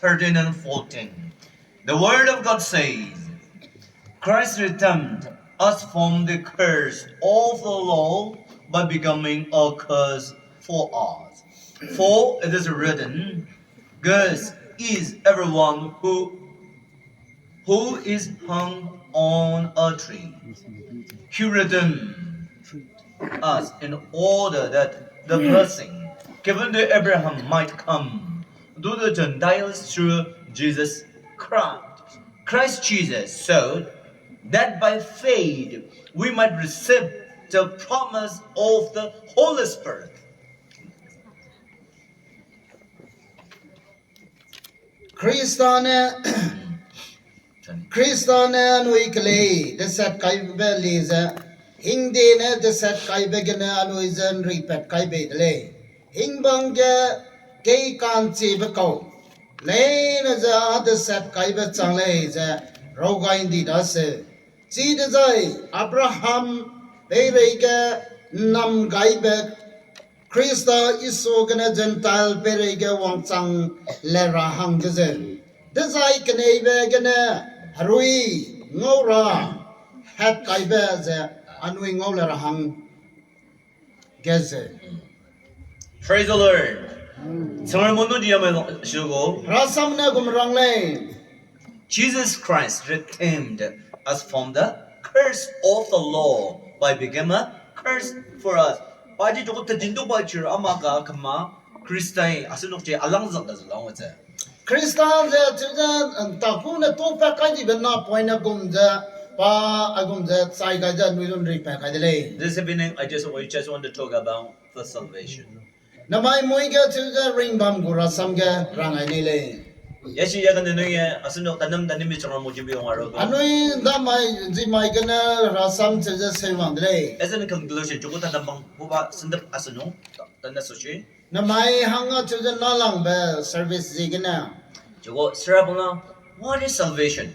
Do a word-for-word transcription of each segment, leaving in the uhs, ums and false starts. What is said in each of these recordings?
thirteen and fourteen. The word of God says, Christ redeemed us from the curse of the law by becoming a curse for us. For it is written, Cursed is everyone who who is hung on a tree. He redeemed us in order that the blessing given to Abraham might come to the Gentiles through Jesus Christ. Christ Jesus, so that by faith we might receive the promise of the Holy Spirit. Khrista ne, Khrista ne anui kelei deset kaibe li ze, hingde ne deset kaibe gene anui ze ’nripat kai bei de lei. Hingbang ge kei ka'nchibe kau, leine ze â deset kaibe chang lei ze rawgai ’ndi daseu. Chidezai Abraham peireige ’nnam gaibe Khrista Isu gene Gentile peireige wangchang le ra hangge zeu. Dezai keneibe gene herui ngau ra hatkaibe ze anui ngau le ra hangge zeu. Praise the Lord. Sangre mono di yame shugo. Rasam ne gum rang lei. Jesus Christ redeemed us from the curse of the law by becoming a curse for us. Pa ji joko tejin du ba chir ama ga kema Khrista asenuk je alang zak da ze lang ze. Khrista ze cheu ze, ’ntaku ne tupat kai dibe napoine gum ze, pa aigum ze chai gai ze anui lu ’nripat kai de lei. This evening, I just, we just want to talk about the salvation. Namai mui ge cheu ze ringbam gu rasam ge rang ai nei lei. Yachi ya gene nui ye, asenuk tanam tanimi chang mo jibi wang aro. Anui ’ndamai, ’nzimai gene rasam cheu ze seiwang de lei. As in conclusion, joko tanam bang, huba sendep asenuk, tana sushi. Namai hangge cheu ze nâlangbe service ziegene. Joko sera bang la, what is salvation?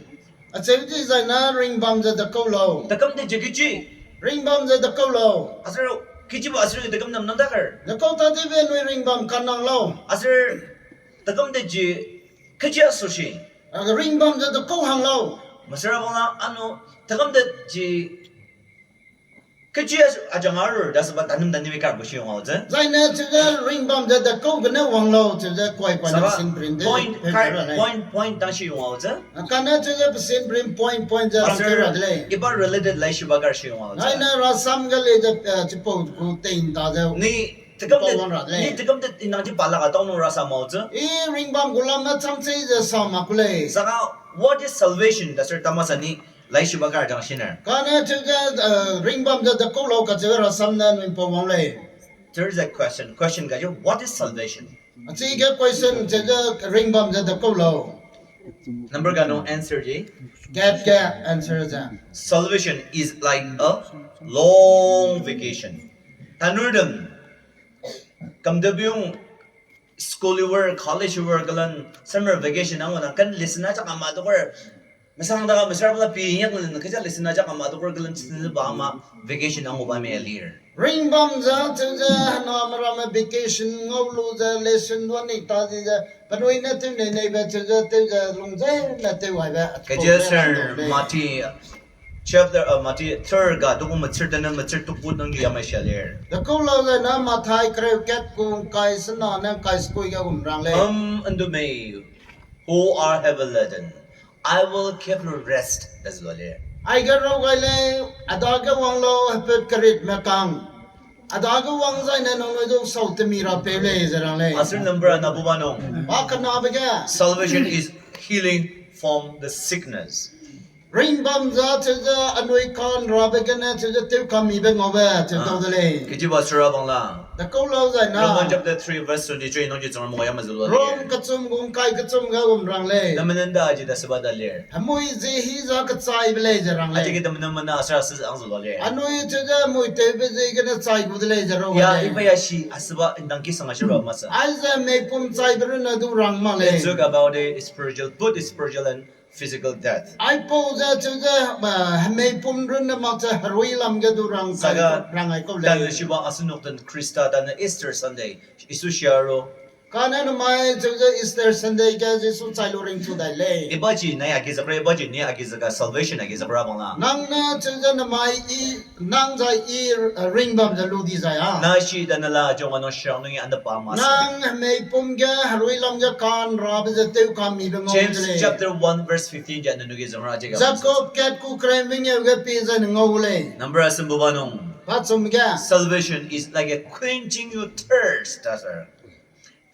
Acheu dizai ne ringbam ze dekau lau. Dekam de ji kechi. Ringbam ze dekau lau. Aser kechiba aser dekam nam nam da kar. Dekau tadibe nui ringbam kanang lau. Aser dekam de ji kechi asushi. Ringbam ze dekau hang lau. Mesera bang la anu dekam de ji kechi a, ajang arur daseba tanum tanime kar bu shi wang ze. Zaine cheu ze ringbam ze dekau gene wang lau cheu ze kuai kuai na sin print de. Point, point, point tang shi wang ze. Kane cheu ze pesin print point point ze rang keu ra de lei. Iba related lai shiba kar shi wang ze. Zaine rasam ge lei ze, chipau gu tein ta ze. Ni tekam de, ni tekam de inang ji pala ka tau nung rasam mau ze. I ringbam gu lam ne chang chei ze sa ma ku lei. Saka, what is salvation? Dasar tamasa ni lai shiba kar jang shiner. Kane cheu ze, ringbam ze dekau lau kacheube rasam ne nui pau wang lei. There is a question. Question ga je, what is salvation? Achige question cheu ze ringbam ze dekau lau. Number ga no answer ji. Kat ge answer ze. Salvation is like a long vacation. Tanurdem, kamdebiung school work, college work, kalan summer vacation ang wang kan listen a chak ama dokur. Mesang da mesera bala pi yak len keja listen a chak ama dokur kalan listen ba ama vacation ang ba me lir. Ringbam ze cheu ze hena meramme vacation ngau lu ze listen duan ni ta di ze penui ne tew nei neibe cheu ze tew ze lung ze ne tew aibe. Keja ser Mati chapter, uh, Mati third ga dugu mechir tene mechir tuku nang di yamai shalir. Dekau lau ze na Mathai kereu kat gu kai sena ne kai skui ga gum rang lei. Come unto me, who are heavy laden, I will give you rest, da ze lau le. Aige rau gai lei, a dage wang lau, hepet kerit mekang. A dage wang zai ne nang nui du sau temi ra peu lei ze rang lei. Aser number ana bu ba nung. Ba kenabe ge. Salvation is healing from the sickness. Ringbam ze cheu ze anui kanrabe gene cheu ze tew kamibe ngaube cheu tau de lei. Kechiba sera bang la. Dekau lau zai na. Romans chapter three verse twenty-three nang ji chang mo yam ze lau le. Rom kechum gu kai kechum ga gum rang lei. Temenen da ji daseba da lir. Hemui zie hi za kechaibe lei ze rang lei. Achige temenen mena sera se ang ze lau le. Anui cheu ze mui tewbe ziegene chai gu de lei ze rau ya, lei. Ibe ya shi aseba ndang ki sang a shi ra masa. Aize meipum chaibe runne du rang mak lei. Let's talk about the spiritual, both spiritual and physical death. Aipau ze cheu ze, hemeipum runne mak ze herui lam ge du rang, rang ai kau lei. Tane shiba asenuk den Khrista tane Easter Sunday, Jisu shia ro, Kane namai cheuze Easter Sunday ge Jisu chai lu ringchu dai lei. Iba chi nai agi zak ra, iba chi ni agi zak ga salvation agi zak ra bang la. Nang ne cheuze namai i, nang zai i, eh, ringbam ze lu di zai a. Na shi da na la jong ano shang nung i ande pa ma sa. Nang hemei pum ge, herui lam ge kan rabe ze tew kami be ngau de lei. James chapter one verse fifteen ja nunu ge zang ra je ga. Jakob kat ku krei mengeu ge pi zai ne ngau lei. Number a sum bu ba nung. Ba chum ge. Salvation is like a quenching your thirst, da sir.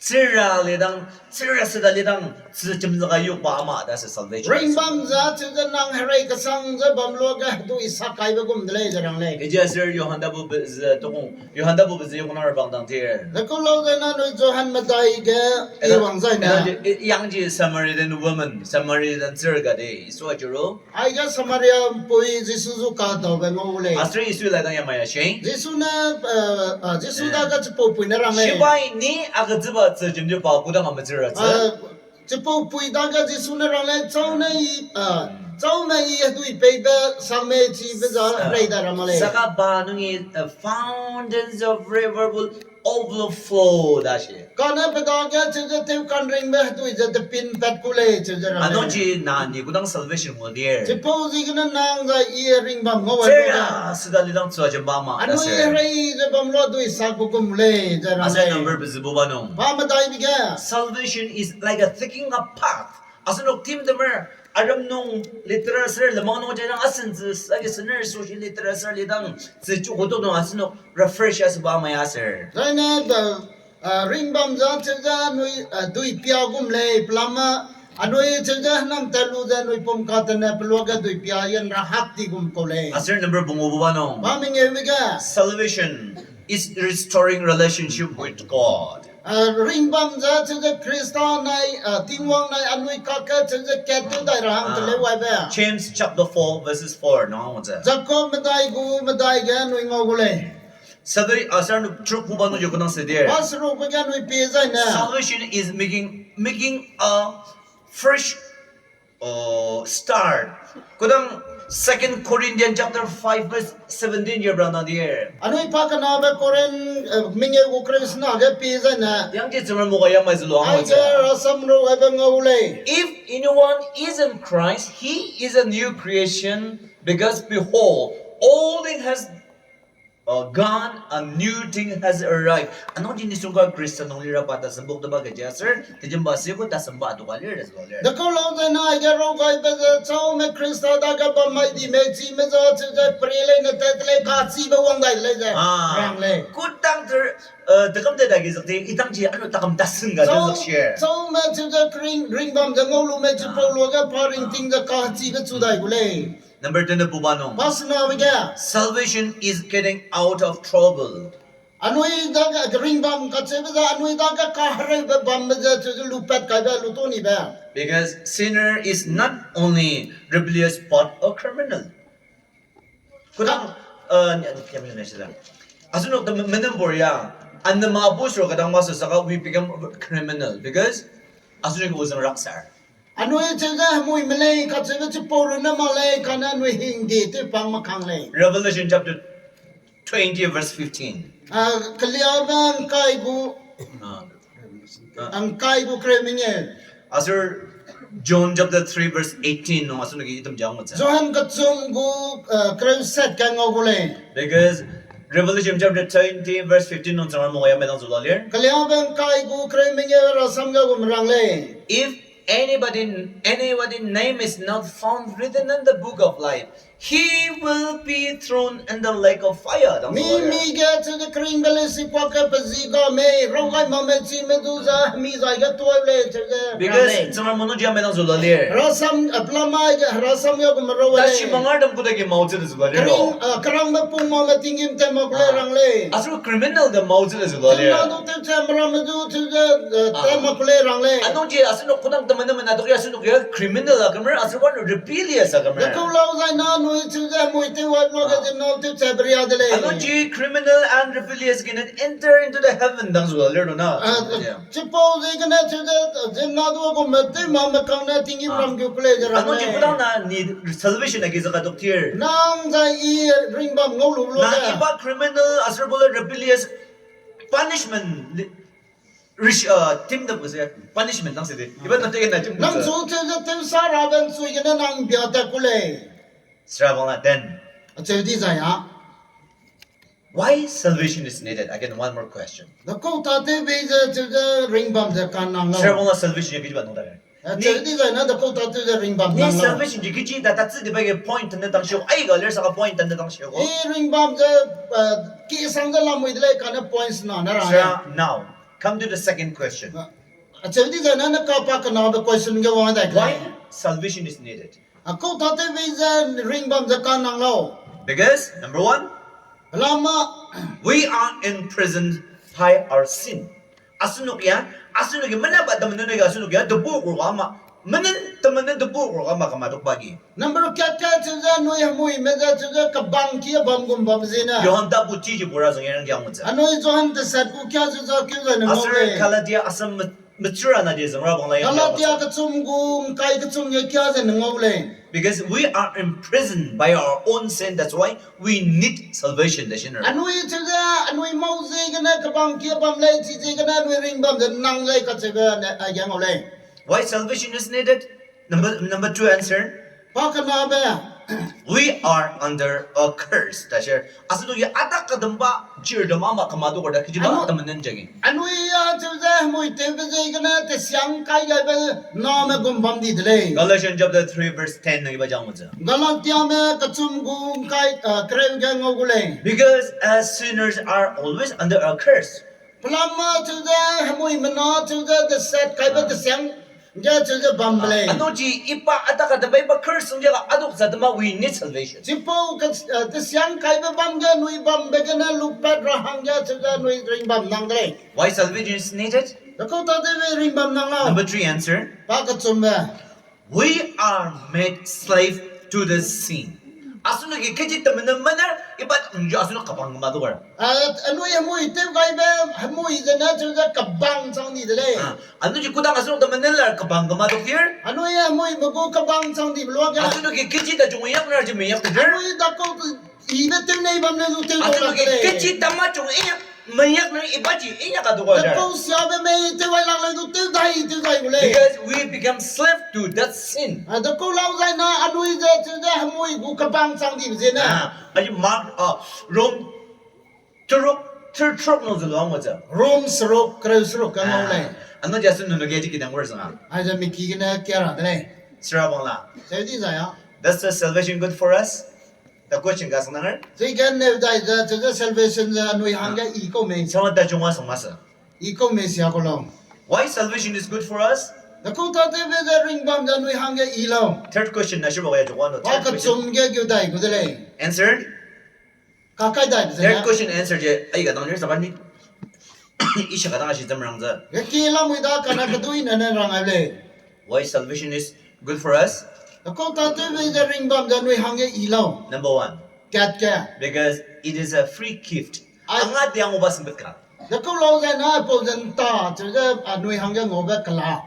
Chira le dang, chira se da le dang, chi chim zaga yu pa ma da se salvation. Ringbam za chu ze nang herei kasang ze bam lo ge du i sa kai be gum de lei ze rang lei. Eja sir Johan da bu be ze tokung, Johan da bu be ze yong na ra bang dang tier. Ze ku lau ze na nui Johan medai ge i wang zai na. Yang ji Samaritan woman, Samaritan chir ga de, so a juro. Aige Samaria mpui Jisu zu kadaube ngau lei. Asri Jisu lai dang ya mai a shei. Jisu ne, eh, eh, Jisu dage chipau pui ne rang lei. Chibai ni a gajiba chi jim di pa kudang a mejira chi. Eh, chipau pui dage Jisu ne rang lei, chau ne i, eh, chau ne i hedui peibe sang mei chibe za rei da rang lei. Saka ba nung i, eh, fountains of river will overflow da shi. Kane pe dage cheuze tew kanringbe hedui ze depin pat ku lei cheuze rang lei. Anong chi na ni kudang salvation ngau dier. Chipau ziegene nang zai i ringbam ngau ai. Chira, sida lidang chua jemba ma. Anui herei ze bam lo dui sak bu gum lei ze rang lei. Number be zibu ba nung. Pa medai bi ge. Salvation is like a taking a path. Asenok tim temer, aram nung literature le mang nung jai dang asen zi sage sener social literature le dang zi chu gu tuk nung asenok refresh a se ba mai a ser. Zaine, eh, ringbam za cheuze anui, eh, dui pia gum lei, pelama, anui cheuze henam tat lu ze anui pum katene peluage dui pia yen ra hak ti gum kau lei. Aser number bungu bu ba nung. Ba mengeu mi ge. Salvation is restoring relationship with God. Eh, ringbam ze cheuze Khrista nai, eh, Tingwang nai anui kake cheuze kat tew dai ra hang te leu waibe. James chapter four verses four nung ze. Jakob medai gu medai ge anui ngau gu lei. Salva-, ah, sir, nu truk pu ba nu yo kunang se der. Ba seruk be ge anui pie zai ne. Salvation is making, making a fresh, uh, start. Kudang Second Corinthians chapter five verse seventeen ye brana der. Anui pa kena be Korin, eh, mengeu gu Khrista ge pie zai ne. Yang ji chimra mo ga ya mai zulu ang. Aige rasam ro ga be ngau lei. If anyone is in Christ, he is a new creation, because behold, all things has Uh, gone, a new thing has arrived. Anong ji nisung ka Christian nung lira pa ta sembuk de ba ke ja sir, tejimba se bu ta semba tu ka lira zua lira. Dekau lau zai na aige rau gai be ze chau me Khrista dage bam mai di me chi me za chu ze peri lei ne tet lei ka chi be wang dai lei ze. Ah. Rang lei. Kutang ter, uh, tekam te dage zak te, itang ji anu takam ta sing ga zak share. Chau me chu ze kring, ring bam ze ngau lu me chi pau lu ge pa ring ting ze ka chi be chu dai gu lei. Number ten de pu ba nung. Pasna be ge. Salvation is getting out of trouble. Anui dage ring bam kacheube ze, anui dage kahereube bambe ze, chu ze lupat kaibe, lu to ni be. Because sinner is not only rebellious but a criminal. Kudang, uh, ni, ni, ni, ni, ni, ni. Asunok de menem bor ya. Anema bu suro kadang masu saka we become criminal. Because asunok uzang raksar. Anui cheuze hemui me lei, kacheube chipau runne ma lei, kane anui hingdi tewpang makang lei. Revelation chapter twenty verse fifteen. Ah, Keliabe ngkai gu, ah, ngkai gu kereu mengeu. Aser John chapter three verse eighteen nung asunok item jang mo ze. Johan kechum gu, ah, kereu set ka ngau gu lei. Because Revelation chapter twenty verse fifteen nung chang mo ya me dang zu la lir. Keliabe ngkai gu kereu mengeu rasam ge gum rang lei. If anybody, anybody name is not found written in the book of life, he will be thrown in the lake of fire. Mi, mi ge cheuze keringbe lei si kuak ke pezi ga mei, rau gai ma mei chi me du ze, mi zai ge tuai lei cheuze. Because chang mo nu jia me dang zu la lir. Rasam, eh, pelamai ge, rasam ge gum rau lei. Dashi mangar dam ku dagi mau cheu de zu la lir. Kering, ah, kerangbe pung ma me tinggîm te mak lei rang lei. Asu criminal de mau cheu de zu la lir. Zimna du tewche meramme du cheuze, eh, te mak lei rang lei. Anung ji asu nok kunang teman teman na du ya asu nok ya criminal a kemer, asu wan rebellious a kemer. Dekau lau zai na nui cheuze mui tew wai blo ge zimna tewche beria de lei. Anung ji criminal and rebellious cannot enter into the heaven dang zu la lir no na. Ah, chipau ziegene cheuze, eh, zimna du gum me tew ma me kang ne tinggîm ram gu ku lei ze rang lei. Anung ji kunang na ni salvation agi zaka dok tir. Nang zai i ring bam ngau lu lu na ge. Iba criminal asu bo le rebellious punishment li-, Rish, uh, tim de bu ze punishment nang se de. Iba na te na tim Nang bu ze. chu cheu ze tewsa rabe nchui gene nang bia tat ku lei. Sra bang la then. Acheu dizai a. Why salvation is needed? Again, one more question. Dekau tâtew bei ze cheu ze ringbam ze ka nang lau. Sra bang la salvation ye kiji ba nang da. Acheu dizai na dekau tâtew ze ringbam Ni nang lau. salvation ye kiji da ta chi de ba ge point ne dang shi. Ai ga ler sa ka point ne dang shi. I ringbam ze, uh, ki sang ze lamui de lei kane points na na ra. Sra, now, come to the second question. Acheu dizai na ne ka pa kenabe question ge wang dai. Why salvation is needed? Dekau tâtew bei ze ringbam ze ka nang lau. Because, number one, Lama. we are imprisoned by our sin. Asunuk ya, asunuk ya, mena ba temen ne ga asunuk ya, de bu gu ga ma. Mena temen ne de bu gu ga ma kama duk ba gi. Number kat kat cheu ze anui hemui me ze cheu ze kebang ki bam gum bam zene. Johan da bu chi ji bu ra zang yang yang ze. Anui Johan de sat gu kia cheu ze keu ze ne ngau lei. Galatia asam me-, mechura na de zang ra bang la yang yang Galatia ze. kechum gu ngkai kechum ye kia ze ne ngau lei. Because we are imprisoned by our own sin, that's why we need salvation, the sinner. Anui cheu ze, anui mau ziegene kebang ki bam lei, chi ziegene anui ringbam ze nang lei kacheube ne, a, ge ngau lei. Why salvation is needed? Number, number two answer. Pa kenabe. We are under a curse, ta share. Asunuk ya adak kadam ba, chir dam ma kama du da kiji ba Anu- temen ne jagi. Anui ya cheu ze hemui tewbe ziegene tesiang kai gaibe name gum bam di de lei. Galatians chapter three verse ten na ge ba jang ze. Galatia me kechum gu ngkai, uh, kereu ge ngau gu lei. Because as sinners are always under a curse. Pelama cheu ze hemui mena cheu ze de sat kaibe tesiang ge cheu ze bam lei. Anui chi ipa adak kadam ba ipa curse sung ja aduk za de ma we need salvation. Chipau ke, uh, tesiang kaibe bam ge anui bambe gene lupat ra hangge cheu ze anui ringbam nang de lei. Why salvation is needed? Dekau tâtew bei ringbam nang lau. Number three answer. Pa kechumbe. We are made slave to the sin. Asunuk ge kechi temen ne mener, iba nja asunuk kebang kema du er. A, anui hemui tew gaibe, hemui zene cheu ze kebang chang di de lei. Anui chi kudang asunuk temen ne ler kebang kema du tir. Anui hemui me gu kebang chang dibe luage. Asunuk ge kechi ta chung yak ner chi meyak tir. Anui dekau ibe tew nei bam lei du tew dau lak de lei. Asunuk ge kechi ta ma chung yak meyak ner iba chi yak ka du er. Dekau siabe mei tew wai lak lei du tew dai, tew dai gu lei. Because we become slave to that sin. A, dekau lau zai na anui ze cheu ze hemui gu kebang chang dibe zene. A, aji Mark, a, Rom teruk, ter teruk nung ze luang ze. Rom seruk, kereu seruk ka ngau lei. Anui ja sun nunu ge ji kidang wor zang a. Aize miki gene kia ra de lei. Sra bang la. Cheu dizai a. Does the salvation good for us? The question ga sang nang er. Chige neu dai ze, cheu ze salvation ze anui hangge i kau mei. Sama ta chungwa sang ma se. I kau mei sia kau lau. Why salvation is good for us? Dekau tâtew bei ze ringbam ze anui hangge i lau. Third question na shi ba ya chungwa no. Pa kechum ge geu dai gu de lei. Answer. Kakai dai ze. Third question answer je, ai ga dang ni sa ba ni. I sa ga dang a shi zam rang ze. Ge ki lamui da kane kedui ne ne rang ai lei. Why salvation is good for us? Dekau tâtew bei ze ringbam ze anui hangge i lau. Number one. Kat ke. Because it is a free gift. Anga diang uba sempet ka. Dekau lau zai na pau ze nta cheu ze anui hangge ngaube kela.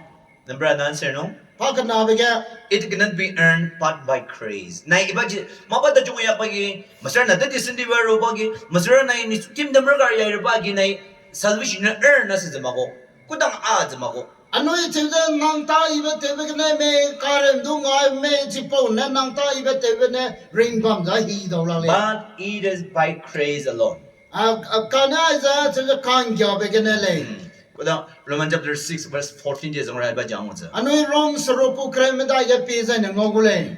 Number one answer no. Pa kenabe ge. It cannot be earned but by grace. Nai iba ji, mâ ba da chung yak ba gi, masra na de disin di ba ru ba gi, masra nai ni kim dem ra gar ya ru ba gi nai, salvation ne earn na se ze ma gu. Kudang a ze ma gu. Anui cheu ze nang ta ibe tewbe gene mei, karem du ngai mei, chipau ne nang ta ibe tewbe ne ringbam za hi dau la lei. But it is by grace alone. A, a, kane aize cheu ze ka'nggiabe gene lei. Kudang Romans chapter six verse fourteen je zang rai ba jang ze. Anui Rom seruk gu kereu medai ge pie zai ne ngau gu lei.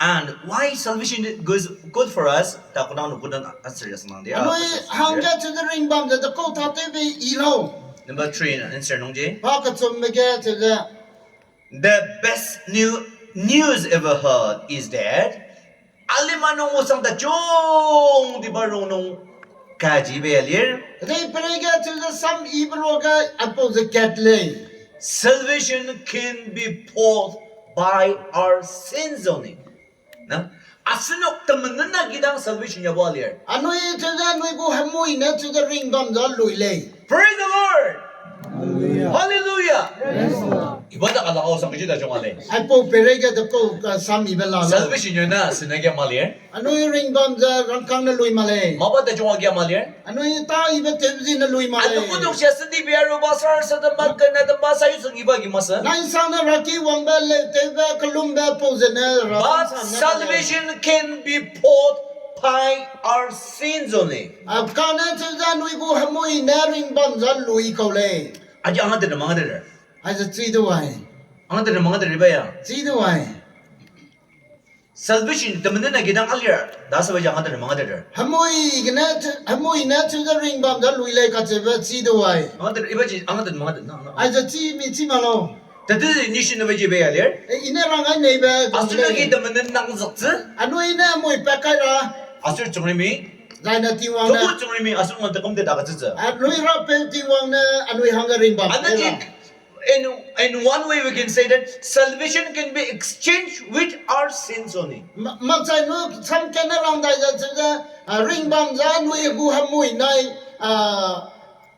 And why salvation is good, good for us? Ta kudang lu kudang answer ya sang de. Anui hangge cheu ze ringbam ze dekau tâtew bei i lau. Number three answer nung je. Pa kechumbe ge cheu ze. The best new, news ever heard is that, alima nung u sang ta chung di ba rung nung kaji be a lir. Dei pere ge cheu ze sam ibe ruage apau ze kat lei. Salvation can be bought by our sins only. Na, asenuk temenena gidang salvation ya ba lir. Anui cheu ze anui gu hemui ne cheu ze ringbam za lui lei. Praise the Lord. Hallelujah. Hallelujah. Praise the Lord. Banda kala au sang keji da jong a lei. Aipau peireige dekau, ah, samibe la lau. Salvation ne sine ge ma ler. Anui ringbam ze rangkâng ne lui ma lei. Maba da jong a ge ma ler. Anui ta ibe tewbe zi ne lui ma lei. Anui kuduk sia sedi bia ru ba sar sa de ma kena de ma sa yu sung iba gi ma se. Nai sang ne raki wangbe leu tewbe kelumbe pau ze ne ra. But salvation can be bought by our sins only. A, kane cheu ze anui gu hemui ne ringbam ze lui kau lei. Aji anga de ma de. Aize chi du ai. Anga de ma de ba ya. Chi du ai. Salvation temenena gidang alia, da se ba ja anga de ma de. Hemui gene, hemui ne cheu ze ringbam ze lui lei kacheube chi du ai. Anga de, iba ji, anga de ma de na. Aize chi mi chi ma lau. Tadi nation ne ba ji be ya ler. E, i ne rang ai neibe. Asu ne gi temenena nang zak ze. Anui ne hemui pa kai ra. Asu chungrimi. Zai ne Tingwang ne. Tuku chungrimi, asu ne tekum de da ka ze. Anui rapeu Tingwang ne, anui hangge ringbam. Ana ji, in, in one way we can say that salvation can be exchanged with our sins only. Ma, makchai nu sam kene rang dai ze cheu ze, a, ringbam ze anui gu hemui nai, a,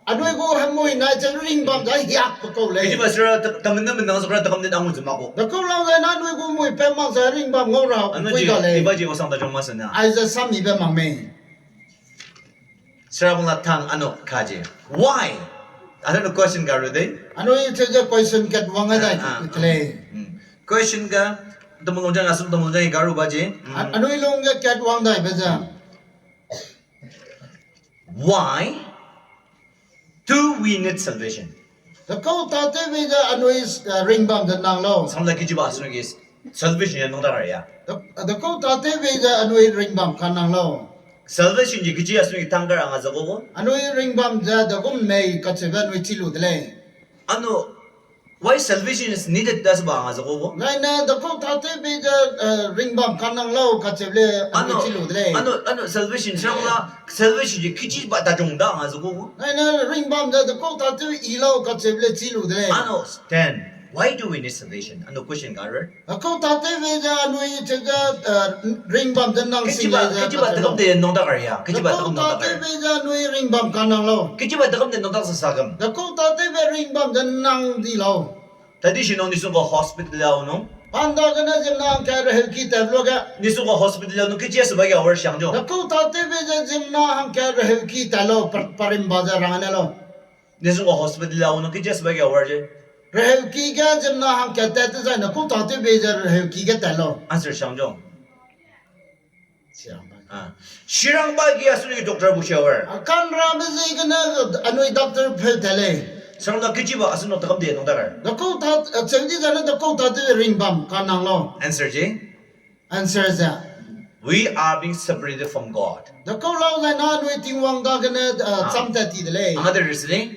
anui gu hemui nai cheu ringbam ze hiak pe kau lei. Kechiba sira te-, temenena menang sira tekum de angu ze ma ko. Dekau lau ze na anui gu hemui pa mak ze ringbam ngau ra, anui pui ji, ga lei. Iba ji wasang da jong ma se na. Aize samibe mak mei. Sira bang la tang anui kaje. Why? Anui question ga ru dei. Anui cheu ze question kat wang ai dai, ah, ah, tlei. Question ga, temelung jang, asu temelung jang ga ru ba je. Anui lung ge kat wang dai be ze. Why do we need salvation? Dekau tatewbe ze anui, eh, ringbam ze nang lau. Samla kechiba asu ne gi salvation ya nang da ra ya. De-, dekau tatewbe ze anui ringbam ka nang lau. Salvation ji kechi asu ne gi tang ka ra nga ze ko. Anui ringbam ze degum mei kacheube anui chi lu de lei. Anui Why salvation is needed da se ba nga ze ko. Nai ne dekau tatewbe ze, eh, ringbam ka nang lau kacheu le, anui chi lu de lei. Anui, anui salvation, sira bang la, salvation ji kechiba da jong da nga ze ko. Nai ne ringbam ze dekau tatew i lau kacheu le chi lu de lei. Anui, then, why do we need salvation? Anui question ga ru. Dekau tatewbe ze anui cheu ze, eh, ringbam ze nang sing lei ze. Kechiba, kechiba dekam de nang da ka ya. Kechiba dekam nang da ka. Dekau tatewbe ze anui ringbam ka nang lau. Kechiba dekam de nang da sa sa gam. Dekau tatewbe ringbam ze nang di lau. Tadi shi nung nisung ga hospital lau nung. Panda gene ziemmena hangkat reheuki tat lu ge. Nisung ga hospital lau nung kechi se ba ya war siang jo. Dekau tatewbe ze ziemmena hangkat reheuki tat lau, par-, parimba ze rang ne lau. Nisung ga hospital lau nung kechi se ba ya war je. Reheuki ge ziemmena hangkat tat te zai ne kau tatewbe ze reheuki ge tat lau. Answer siang jo. Sirangba. Ah. Sirangba gi asu ne gi doctor bu siawer. A kanrabe ziegene anui doctor peu tat lei. Sirangba kechiba asu ne takam de nang da kar. Dekau ta, a, cheu di zane dekau ta te ringbam ka nang lau. Answer je. Answer ze. We are being separated from God. Dekau lau zai na anui Tingwang dagene, a, cham tat ti de lei. Another reason.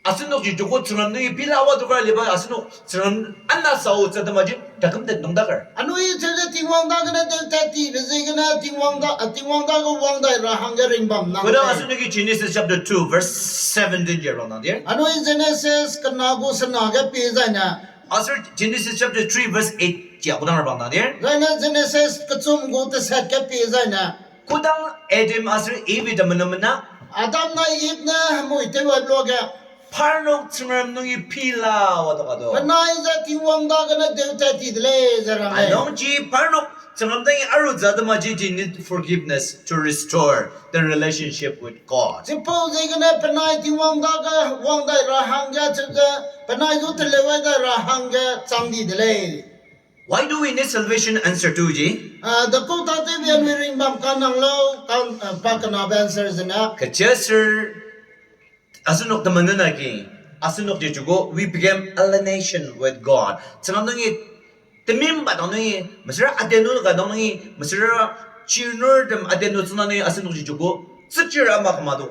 Asenuk ji tuku Tsüngrem nui pila wa du kar liba, asenuk Tsüngrem ana sau cha de ma ji, takam de nang da kar. Anui cheu ze Tingwang dagene deu tat tibe ziegene Tingwang da, a, Tingwang dage wang dai ra hangge ringbam nang. Kudang asenuk ki Genesis chapter two verse seventeen je rang nang de. Anui Genesis kena gu sena ge pie zai ne. Aser Genesis chapter three verse eight je kudang ra bang nang de. Zai ne Genesis kechum gu teset ge pie zai ne. Kudang Adam aser Eve de menamena. Adam nai Eve ne hemui tew ai luage. Parnok Tsüngrem nui pila wa da ka do. Penai ze Tingwang dagene deu tat ti de lei ze rang lei. Anung ji parnok Tsüngrem dage aru za de ma ji, they need forgiveness to restore the relationship with God. Chipau ziegene penai Tingwang dage wang dai ra hangge cheu ze, penai zu teleu ai dai ra hangge chang di de lei. Why do we need salvation? Answer two ji. A, dekau tatewbe anui ringbam ka nang lau, ka, a, pa kenabe answer zene. Kechia ser, asenuk temenena ki, asenuk ji chugu, we became alienation with God. Tsüngrem nui, temim ba dang nui, mesera aden nu ga dang nui, mesera chirnur dem aden nu chuna nui, asenuk ji chugu, chikchir ama kama du.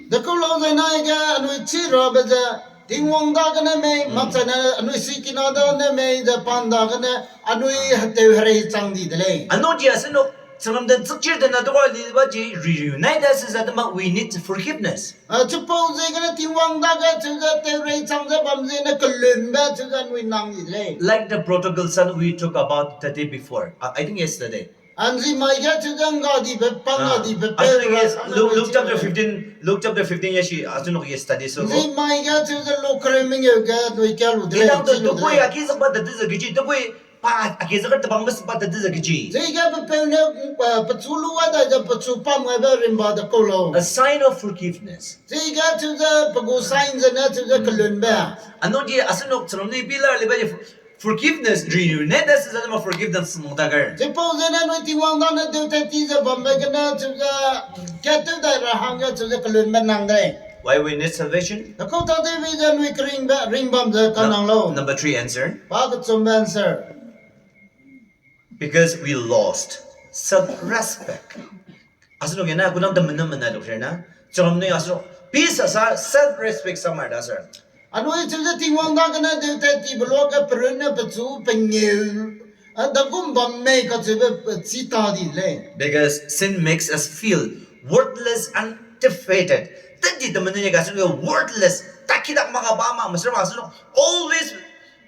Dekau lau zai nai ge anui chi rabe ze, Tingwang dagene mei, makchai ne anui sikina dagene mei ze pan dagene anui heteu herei chang di de lei. Anung ji asenuk Tsüngrem den chikchir dena du kar liba ji reunite se za de ma, we need forgiveness. A, chipau ziegene Tingwang dage cheu ze teurei chang ze bam ziegene kelunbe cheu ze anui nang di de lei. Like the prodigal son we talk about the day before. Uh, I think yesterday. Anzi mai ge cheu ze ngga dibe, pa ngga dibe, pe Luke, Luke chapter fifteen, Luke chapter fifteen ya shi, achu nok ye study su. Anzi mai ge cheu ze lo kere mengeu ge dui kia lu de. Idang de, tebui aki ze pa de ze kechi, tebui pa aki ze ke tebang be pa de ze kechi. Zige pe peu ne, eh, pechu lu wa dai ze pechu pa mai be rimba de kau lau. A sign of forgiveness. Zige cheu ze pe gu sign ze ne cheu ze kelunbe. Anui di asenok chram ni pillar le ba di forgiveness ri ne de se ze ma forgiveness mong da ger. Chipau ze ne nui Tingwang da ne deu te ti ze bambe gene cheu ze, kat teu dai ra hangge cheu ze kelunbe nang de. Why we need salvation? Dekau ta de be ze nui keringbe, ringbam ze ka nang lau. Number three answer. Pa kechumbe answer. Because we lost self-respect. Asenok gene, kunang de mena mena dok na. Chom ne asenok, peace asa self-respect samar da sir. Anui cheu ze Tingwang da gene deu te ti be lo ge perun ne pechu pengeu. A, da gum bam mei kacheube pe chi ta di lei. Because sin makes us feel worthless and defeated. Tadi de mena ye ga asenok worthless. Taki da ma ga ba ma, mesra ma asenok. Always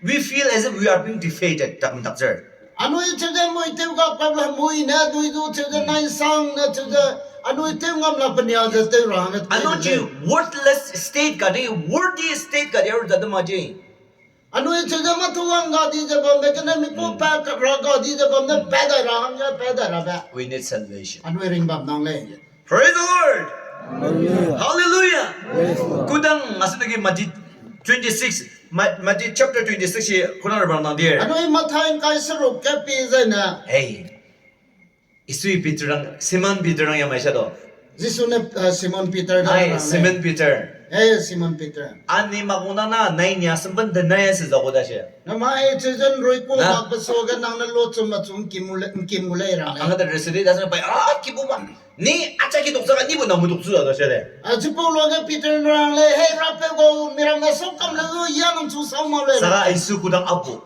we feel as if we are being defeated, tak mak tak zer. Anui cheu ze mui tew ga pap la mui ne, dui du cheu ze nai sang ne cheu ze, anui tew ngam la penia ze tew ra hangge. Anui chi worthless state ga di, worthy state ga di, ar da de ma ji. Anui cheu ze mâ tu wang ga di ze bam de, kene mi ku pa ka ra ga di ze bam de, pa dai ra hangge, pa dai ra be. We need salvation. Anui ringbam nang lei. Praise the Lord. Hallelujah. Hallelujah. Praise the Lord. Kudang asenok ki Matthew twenty-six, Ma-, Matthew chapter twenty-six ye, kudang rebang nang dir. Anui Mathai ngkai seruk ke pi zai na. Hey. Isui Peter rang, Simon Peter rang ya mai sha do. Jisu ne, uh, Simon Peter da. Ai, Simon Peter. Hey, Simon Peter. Ani mak gu na na, nai nia semben de nai se za gu da she. Namai cheu ze nrui ku mak pe so ge nang ne lo chum ma chum kim mu le, kim mu lei rang lei. Ang de resi de da se pai, ah, ki bu ma. Ni acha ki dok sa ni bu na mu dok chu da she de. A chipau lo ge Peter rang lei, hey, Rapeu gau, mi ram na so kam le lu ya nang chu sau ma lei. Sa Jisu kudang apu.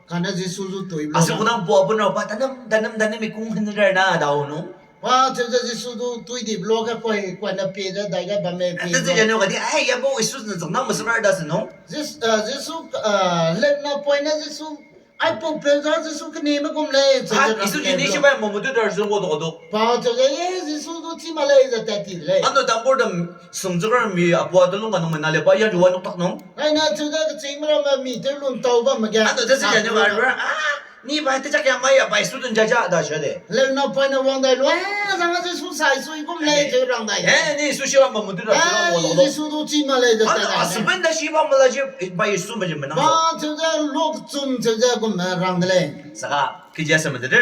Kane Jisu zu tui. Asu kudang bu apu na pa tanam, tanam, tanam mi kung hin re na dau nu. Pa cheu ze Jisu du tui di blo ge koi, koi na pie ze dai ge bam me pie. Te ze nu ga di, ai, ya bo Jisu na zang na ma su ra da se nu. Jis-, uh, Jisu, uh, lem na poi na Jisu, ai pau pe za Jisu kene me gum lei, cheu ze Jisu ji ni shi bai mo mo du da zu wo do do. Pa cheu ze, ye, Jisu du chi ma lei ze ta ti lei. Ano dam bor dam sung zu ra mi apu a de lung ga nung me na le ba ya ju wa nuk tak nung. Ai na cheu ze keching me ra me mi te lun tau bam me ge. Ano te ze ja ni wa ra, ah, Ni bai te chak ya mai ya bai Jisu dun ja ja da sha de. Leu na pai na wang dai lu, eh, zang a Jisu sai sui gum lei, eh, cheu rang dai. Eh, ni Jisu shi wa ma mu du da, eh, Jisu wa lo lo. Jisu du chi ma lei da. Ana, ta a dai. Seven da shi ba ma la ji, bai Jisu ma ji ma na. Ba cheu ze lok chum cheu ze gum na rang de lei. Saka, ki ja se ma de de.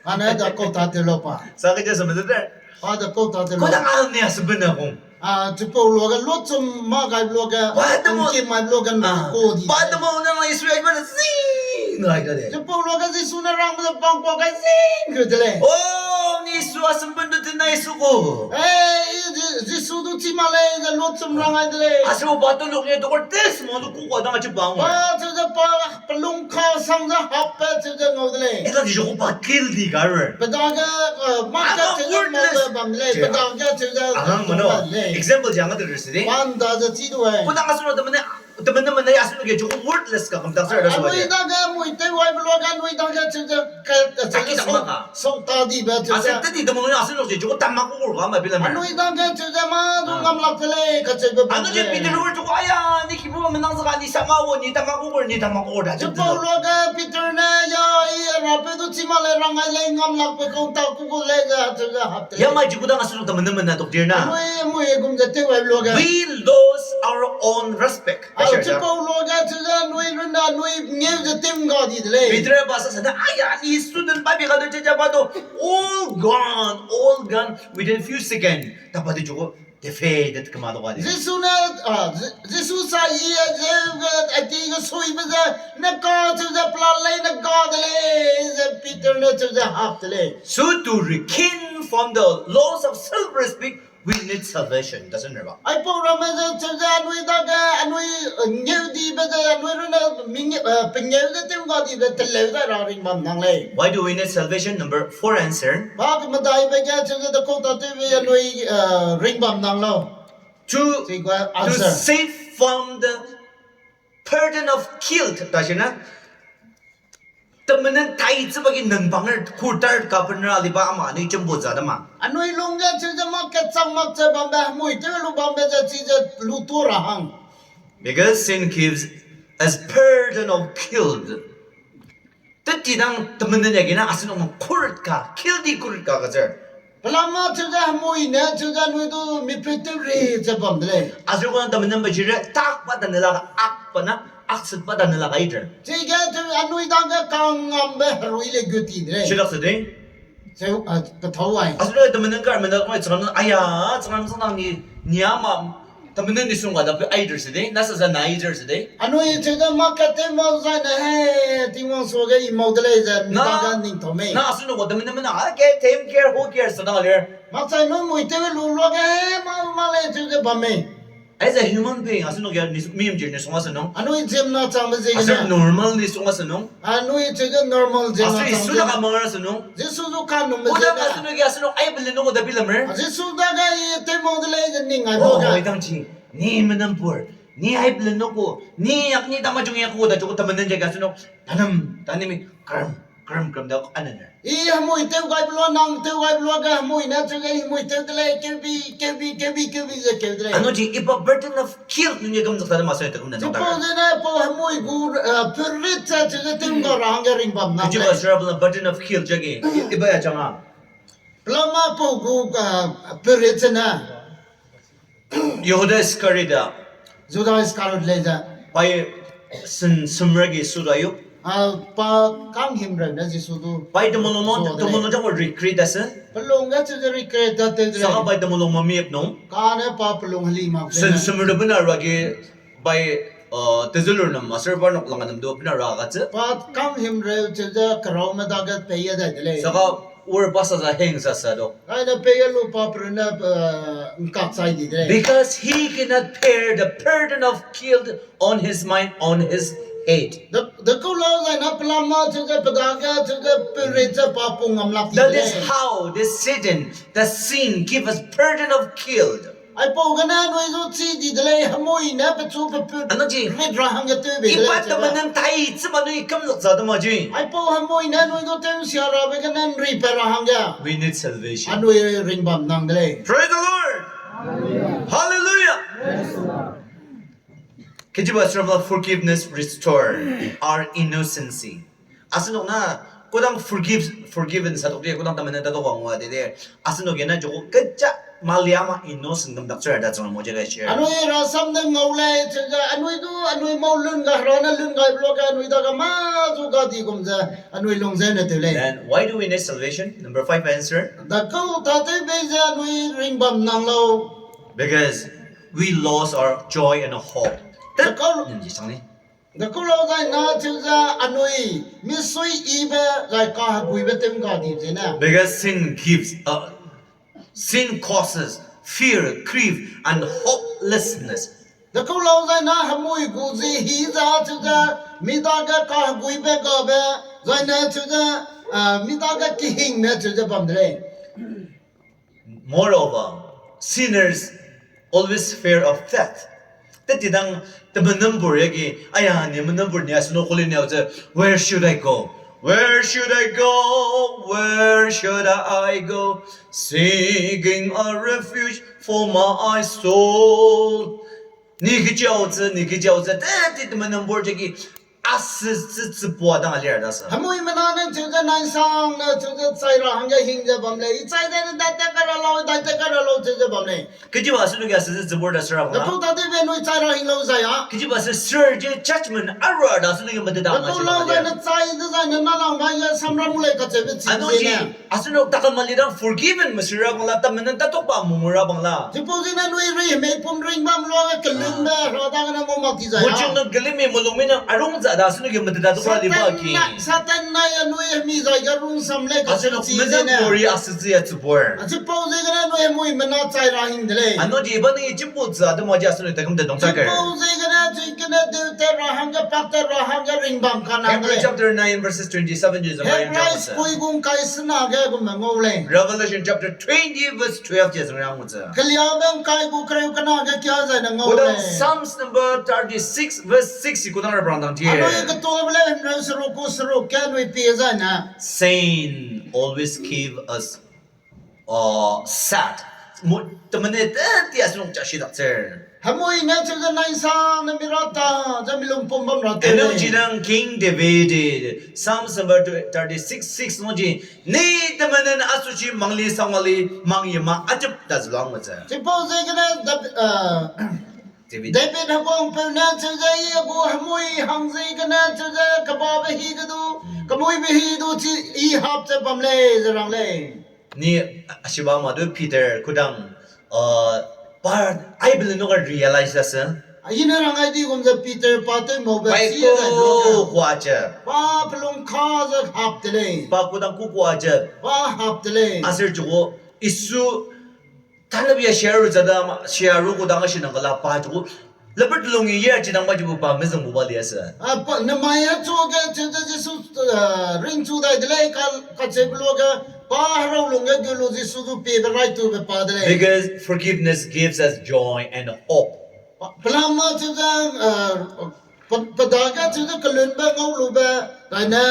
Ana da kau ta te lo pa. Saka ki ja se ma de de. Pa da kau ta te lo. Kau da a ni a seven na gum. A, chipau luage, lot chum ma gai luage, ba de mo, angki mai luage, ah, ko di. Ba de mo, na Israel ba de zing gai da de. Chipau luage, Jisu ne rang ba de bang kua gai zing gai de lei. Oh, ni Jisu a sempun du te na Jisu ko. Eh, Ji-, Jisu du chi ma lei, ze lot chum rang gai de lei. A su ba tu luk ne, dokor tes mo du ku kua da ma chi bang. Ba, cheu ze pa, pelung ka sang ze hap pe cheu ze ngau de lei. Ela di jo ba kill di garer. Pe dage, eh, ma ka cheu ze ngau de bam lei. Pe dage cheu ze ngau de lei. Example jang de resi de. Pan da ze chi du ai. Ko da asu de mene, de mene mene asu ge jo worthless ka kam tak ser da. Anui dage mui te wai blo ga anui dage cheu ze ka, ka cheu ze song, song ta di ba cheu ze. Asu te di de mo asu lo je jo tam ma ko ga ma bi la ma. Anui dage cheu ze ma du ngam lak de lei ka cheu ze. Anui je Peter word jo aya ni Ki bu menang zaka ni sama wo, ni tama kukur, ni tama kukur da. Chipau luage Peter ne, ya, i, Rapeu du chi ma lei rang ai lei, ngam lak pe kau ta kukur lei ze, cheu ze hap te. Ya mai chi ku da asu lu ta mene mene dok dir na. Anui, mui gum ze te wai luage. We lose our own respect. Au, chipau luage cheu ze anui run da, anui ngeu ze te ngga di de lei. Peter ba sa sa da, aya, ni student ba bi ga de che ja ba do. All gone, all gone within few second. Ta ba de jo. Te fe de kema do ga de. Jisu ne, ah, Ji-, Jisu sa i, eh, ze, eh, ati ge sui be ze, ne ka cheu ze plan lei, ne ka de lei, ze Peter ne cheu ze hap de lei. So to regain from the loss of self-respect, we need salvation, doesn't it? Aipau ramme ze cheu ze anui dage, anui, eh, ngeu di be ze, anui rune ming, eh, pengeu ze tew ga di be teleu zai ra ring bam nang lei. Why do we need salvation? Number four answer. Ba kemedai be ge cheu ze de kau ta tew be anui, eh, ring bam nang lau. To, to save from the burden of guilt, ta shi na. Temenen tai chiba ge nang bang er kur tar ka pen ra li ba ama anui chimbu za da ma. Anui lung ge chize mak kechang mak ze bambe, hemui tew lu bambe ze chize lu tu ra hang. Because sin gives as burden of guilt. Teti dang temenen ya gene asenung kurit ka, guilty kurit ka kacher. Pelama chize hemui ne chize anui du mipui tew ri ze bam de lei. Aser gu temenen ba jire tak ba dane la ak pa na, aksut ba dane la kai ter. Chige chize anui dage kangambe herui le gu ti de lei. Chidak se de. Cheu, a, kethau ai. Asenung temenen kar mena mai chang, aya, chang sang ni, ni ama, temenen ni sung ga da pe ai der se de, na sa za na ai der se de. Anui chize mak kete mau zai ne he, Tingwang suage i mau de lei ze, mi dage ning tau mei. Na asenung gu temenen mena, a ke tem care, who cares, sa da le. Makchai nu mui tew lu luage he, ma, ma lei chize bam mei. As a human being, asenung ge ni, mi mjir ni sung asenung. Anui ziemmena changbe ziegene. Aser normal ni sung asenung. Anui chize normal ziemmena chang. Aser Jisu da ka mang ra asenung. Jisu zu kanumbe ziegene. Asenung ge asenung ai belen nu gu da bi lam er. Jisu dage i tew mau de lei ze ning ai bo ga. Ai dang chi, ni menam pur, ni ai belen nu gu, ni yak ni dama jung yak gu da chu gu temenen ze ga asenung. Tanam, tanimi, kram, kram, kram da anen er. I hemui tew gai belua, nang tew gai belua ge hemui ne chize hemui tew de lei, keubi, keubi, keubi, keubi ze keu de lei. Anui chi, ipa burden of guilt nung ye kam zak ta de ma se te kum ne. Chipau zene pau hemui gu, eh, perit ze chize tew ga ra hangge ringbam na. Chiba sera bela burden of guilt jagi, iba ya chang a. Pelama pau gu, eh, perit ze ne. Yehuda Iskariot a. Juda Iskariot lei ze. Pai sin sumragi su da yu. A, pa kanghimreu ne Jisu du. Pai temulung, temulung jang regret da se. Pelung ge chize regret da te. Saka pai temulung mamiep nung. Kane pa pelung heli mak. Sin sumreu bena ruagi pai, uh, tezulur nam, aser pa nok lang nam du bena ra ga che. Pa kanghimreu chize keraume dage pei ya dai de lei. Saka ur pa sa za heng sa sa do. Aine pei ya lu pa perune, uh, nkak chai di de lei. Because he cannot bear the burden of guilt on his mind, on his head. De, dekau lau zai na pelama chize pe dage chize perit ze pa pung ngam lak di de lei. That is how the Satan, the sin, give us burden of guilt. Aipau gene anui zu chi di de lei, hemui ne pechu pe pu. Anui chi, rit ra hangge tew bei de lei. Ipa temenen tai chiba anui kam lak za de ma ji. Aipau hemui ne anui du tew sia rabe gene nri pe ra hangge. We need salvation. Anui ringbam nang de lei. Praise the Lord. Hallelujah. Kechiba serba forgiveness restore our innocency. Asenuk na, kodang forgive, forgiven sa tok de, kodang temenen ta tok wang wa de de. Asenuk ge na joko kecha malia ma innocent gam dak chura da chang mo je gai share. Anui rasam ne ngau lei, chize anui du, anui mau lun ga, hera ne lun gai blo ga, anui dage ma zu ga di gum ze, anui lung ze ne tew lei. Then why do we need salvation? Number five answer. Dekau tatew bei ze anui ringbam nang lau. Because we lost our joy and hope. Dekau, nim ji chang ni. Dekau lau zai na chize anui misui ibe zai kaheguibe tew ga di ze ne. Because sin gives, uh, sin causes fear, grief, and hopelessness. Dekau lau zai na hemui gu zie hi za chize mi dage kaheguibe gabe zai ne chize, ah, mi dage kehingme chize bam de lei. Moreover, sinners always fear of death. Teti dang temenam bur yagi, aya ni menam bur ni asno kuli ni ze, where should I go? Where should I go? Where should I go? Seeking a refuge for my soul. Ni kejiau ze, ni kejiau ze, teti temenam bur yagi, asü zü zü bua dang a ler da sa. Hemui mena ne chize naisang ne chize chai ra hangge hing ze bam lei. I chai de ne dai te kai ra lau, dai te kai ra lau chize bam lei. Kechiba asü luge asü zü zü bur da sera bam la. Dekau tatew bei nui chai ra hing lau zai a. Kechiba asü sera je judgment arua da asü luge mede da ma. Dekau lau zai ne chai de zai ne na lang bai ge samra mu lei kacheube chi. Anui chi, asü nuk takam mali dang forgiven me sera bam la, temenam ta tok ba mu mu ra bam la. Chipau zene nui ri hemei pum ring bam lua ge kelumbe ra dagene ngau mak ti zai a. Muchung nang kelumi mulungmi nang arung za da asü luge mede da tok ba li ba ki. Satan nai anui hemi zai ge rungsam lei ka asü nuk chi menam zene. Bur i asü zü ya zü bur. Achipau ziegene anui hemui mena chai ra hing de lei. Anui di ba ni chimpu za de ma ji asü nuk ta kum de dong sa ke. Chipau ziegene chikene deu te ra hangge pak te ra hangge ring bam ka nang de lei. Hebrew chapter nine verses twenty-seven ji zama. Hebrew kui gung kai sena ge gu me ngau lei. Revelation chapter twenty verse twelve ji zama ngau ze. Keliabe ngkai gu kereu kena ge kia zai ne ngau lei. Psalms number thirty-six verse six i kudang ra brang dang tie. Ketuabe le himreu seruk gu seruk ge anui pie zai ne. Sin always keep us, uh, sad. Mu-, temene te ti a seruk cha shi dak cher. Hemui ne cheu ze naisangne mi ra ta, ze mi lungpum bam ra te. Eno chi nang King David, Psalms number thirty-six six no chi, ni temene a su chi mangli sangwali mang ye ma achup da zu lang me ze. Chipau ziegene Dab-, uh, David. David heguangpeu ne cheu ze, I a gu hemui hang ziegene cheu ze kebabe hi ge du, kemuibe hi du chi I hap ze bam lei ze rang lei. Ni, a, a siba ma du Peter kudang, uh, pa, ai bele nu ga realize a se. I ne rang ai di gum ze Peter pa tew mau be si dai lu ga. Kua ze. Pa pelung ka ze hap de lei. Pa kudang ku kua ze. Pa hap de lei. Aser chu gu, Isu Tane bia share ru zada ma, share ru gu dang a shi nang kala pa chu gu, leper telung i ye chi dang ba chi bu pa mezeng bu ba lia se. A, pa, nemai a chu ge, chu ze Jisu, uh, ringchu dai de lei, ka, kacheu lu ge, pa herau lung ge gu lu Jisu du pie be rai tu be pa de lei. Because forgiveness gives us joy and hope. Pa, pelam ma chu ze, uh, Pe-, pe dage cheu ze kelunbe ngau lube, zaine,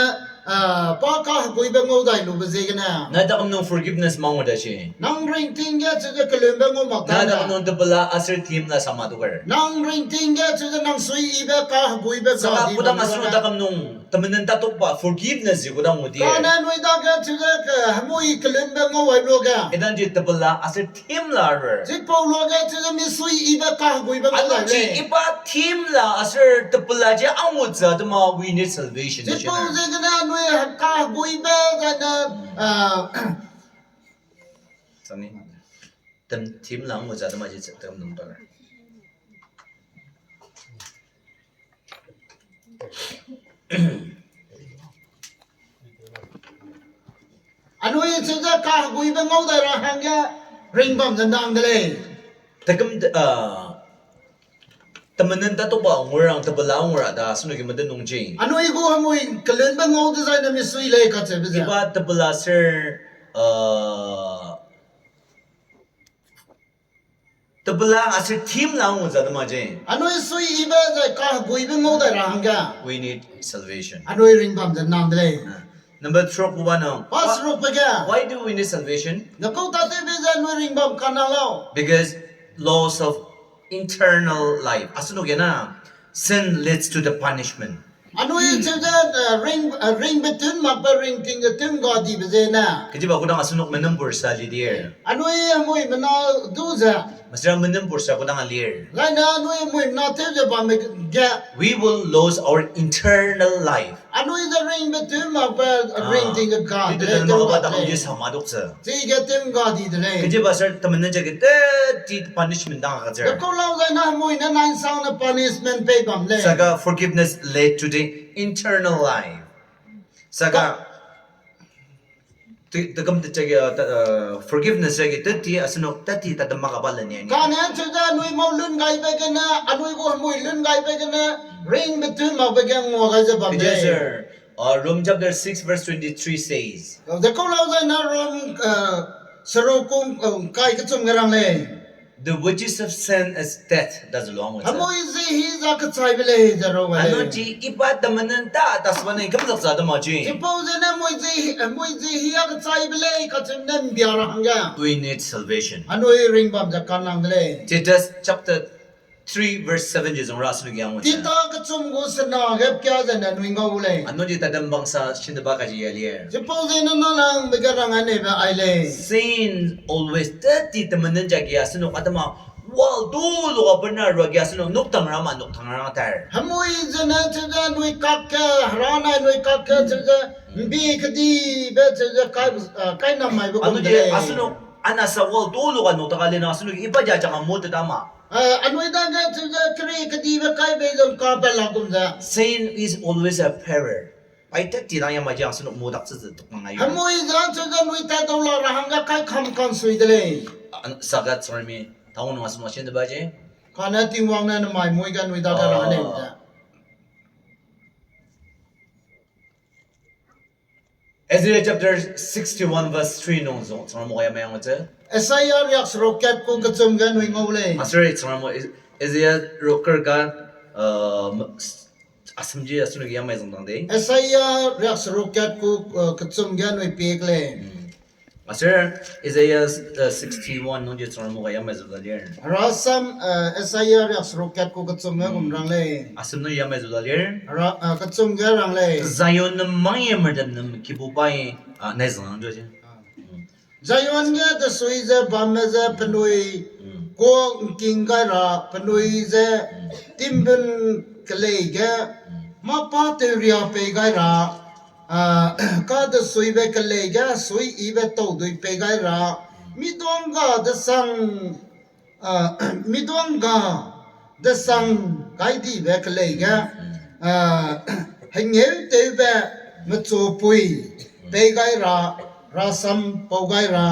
ah, pa kaheguibe ngau dai lube ziegene. Nai takam nung forgiveness mang da shi. Nang ringting ge cheu ze kelunbe ngau mak ta. Nai takam nung tebela aser thim la sama du ker. Nang ringting ge cheu ze nang suiyibe kaheguibe kudang asu takam nung temenen tatukba forgiveness zi kudang ngu di. Kane nui dage cheu ze ke hemui kelunbe ngau ai lu ge. Edan di tebela aser thim la rer. Chipau lu ge cheu ze mi suiyibe kaheguibe ngau dai lei. Chi ipa thim la aser tebela je angu za de ma we need salvation. Chipau ziegene anui kaheguibe zaine, ah, tem thim la angu za de ma je tem nung pa le. Anui cheu ze kaheguibe ngau dai ra hangge ringbam ze nang de lei. Tekem, ah, temenen tatukba ngu rang tebela ngu ra da sunu ge mede nung jing. Anui gu hemui kelunbe ngau dezaine mi sui lei kacheube ze. Iba tebela ser, ah, tebela aser thim la ngu za de ma je. Anui suiyibe zai kaheguibe ngau dai ra hangge. We need salvation. Anui ringbam ze nang de lei. Number three ku ba nang. Pa serukbe ge. Why do we need salvation? Dekau tatewbe ze anui ringbam kanang lau. Because loss of eternal life. Asunu gena, sin leads to the punishment. Anui cheu ze, eh, ring, eh, ringbe tun makbe ringting ze tun ga dibe zene. Kechiba kudang asunuk menum bursa lidir. Anui hemui mena du ze. Masira menum bursa kudang alir. Zaine anui hemui mena tew ze bamme ge. We will lose our eternal life. Anui ze ringbe tun makbe ringting ze ga de lei, tun ga de lei. Chige tun ga di de lei. Kechiba ser temenen jage te ti punishment dang ka zer. Dekau lau zaine hemui ne naisangne punishment pei bam lei. Saka forgiveness led to the eternal life. Saka te, te kam te jage, uh, forgiveness jage te ti asenok te ti ta de mak ba le ni. Kane cheu ze anui mau lun gaibe gene, anui gu hemui lun gaibe gene, ringbe tun makbe ge ngua gai ze bam lei. Uh, Rome chapter six verse twenty-three says, dekau lau zaine Rome, uh, seruk kum, uh, kai kechum ge rang lei. The wages of sin is death, da ze luang ze. Hemui zi hi za kechaibe lei ze rau lei. Anui chi ipa temenen ta, ta sba ne kam zak za de ma chi. Chipau zene hemui zi hi, hemui zi hi a kechaibe lei kacheu ne mbia ra hangge. We need salvation. Anui ringbam ze kanang de lei. Titus chapter three verse seven je zong ra sunu ge ang. Tita kechum gu sena ge pia zene anui ngau lei. Anui di tadem bangsa sinde ba kaji alie. Chipau zene nalangbe ge rang anebe ai lei. Sin always te ti temenen jage asenok atema wal du lua bena ruage asenok nuktangram a nuktangram tar. Hemui zene cheu ze anui kak ge, hera nai anui kak ge cheu ze, mbi kedibe cheu ze kai, uh, kai nam maibe kum de lei. Asenok, ana sa wal du lua nukta ka lena asenok ipa ja chang a mu te da ma. Eh, anui dage cheu ze keri kedibe kai bei zong ka pe la gum ze. Sin is always a peril. Pai tat ti nang ya mai jiang senuk mu dak ze ze tuk nang ai. Hemui ze cheu ze anui tai dau la ra hangge kai kam kam sui de lei. Saka tsarmi, tau nung asenuk sinde ba je. Kane Tingwang ne nemai mui ge anui dage ra nei ze. Isaiah chapter sixty-one verse three nung zong, chang mo ya mai ang ze. Isaiah riak seruk kat ku kechum ge anui ngau lei. Aseri chang mo Is-, Isaiah roker ga, uh, m-, s-, Asam ji asu nu ge yamai zang dang de. Isaiah riakseruk kat ku, uh, kechum ge anui pie ke lei. Aser Isaiah, uh, sixty-one nung ji chang mu ga yamai zu da lir. Rasam, uh, Isaiah riakseruk kat ku kechum ge gum rang lei. Asam nu yamai zu da lir. Ra, uh, kechum ge rang lei. Zion num mangye merdem num kibu bai, uh, nai zang jo ji. Zion ge desui ze bamme ze penui kuâ ngking gai ra, penui ze timbun kelei ge mâ pa teuria pei gai ra, ah, kadesuibe kelei ge suiyibe taudui pei gai ra, miduangga desang, ah, miduangga desang kaidibe kelei ge, ah, hengeutewbe mechupui pei gai ra, rasam pau gai ra,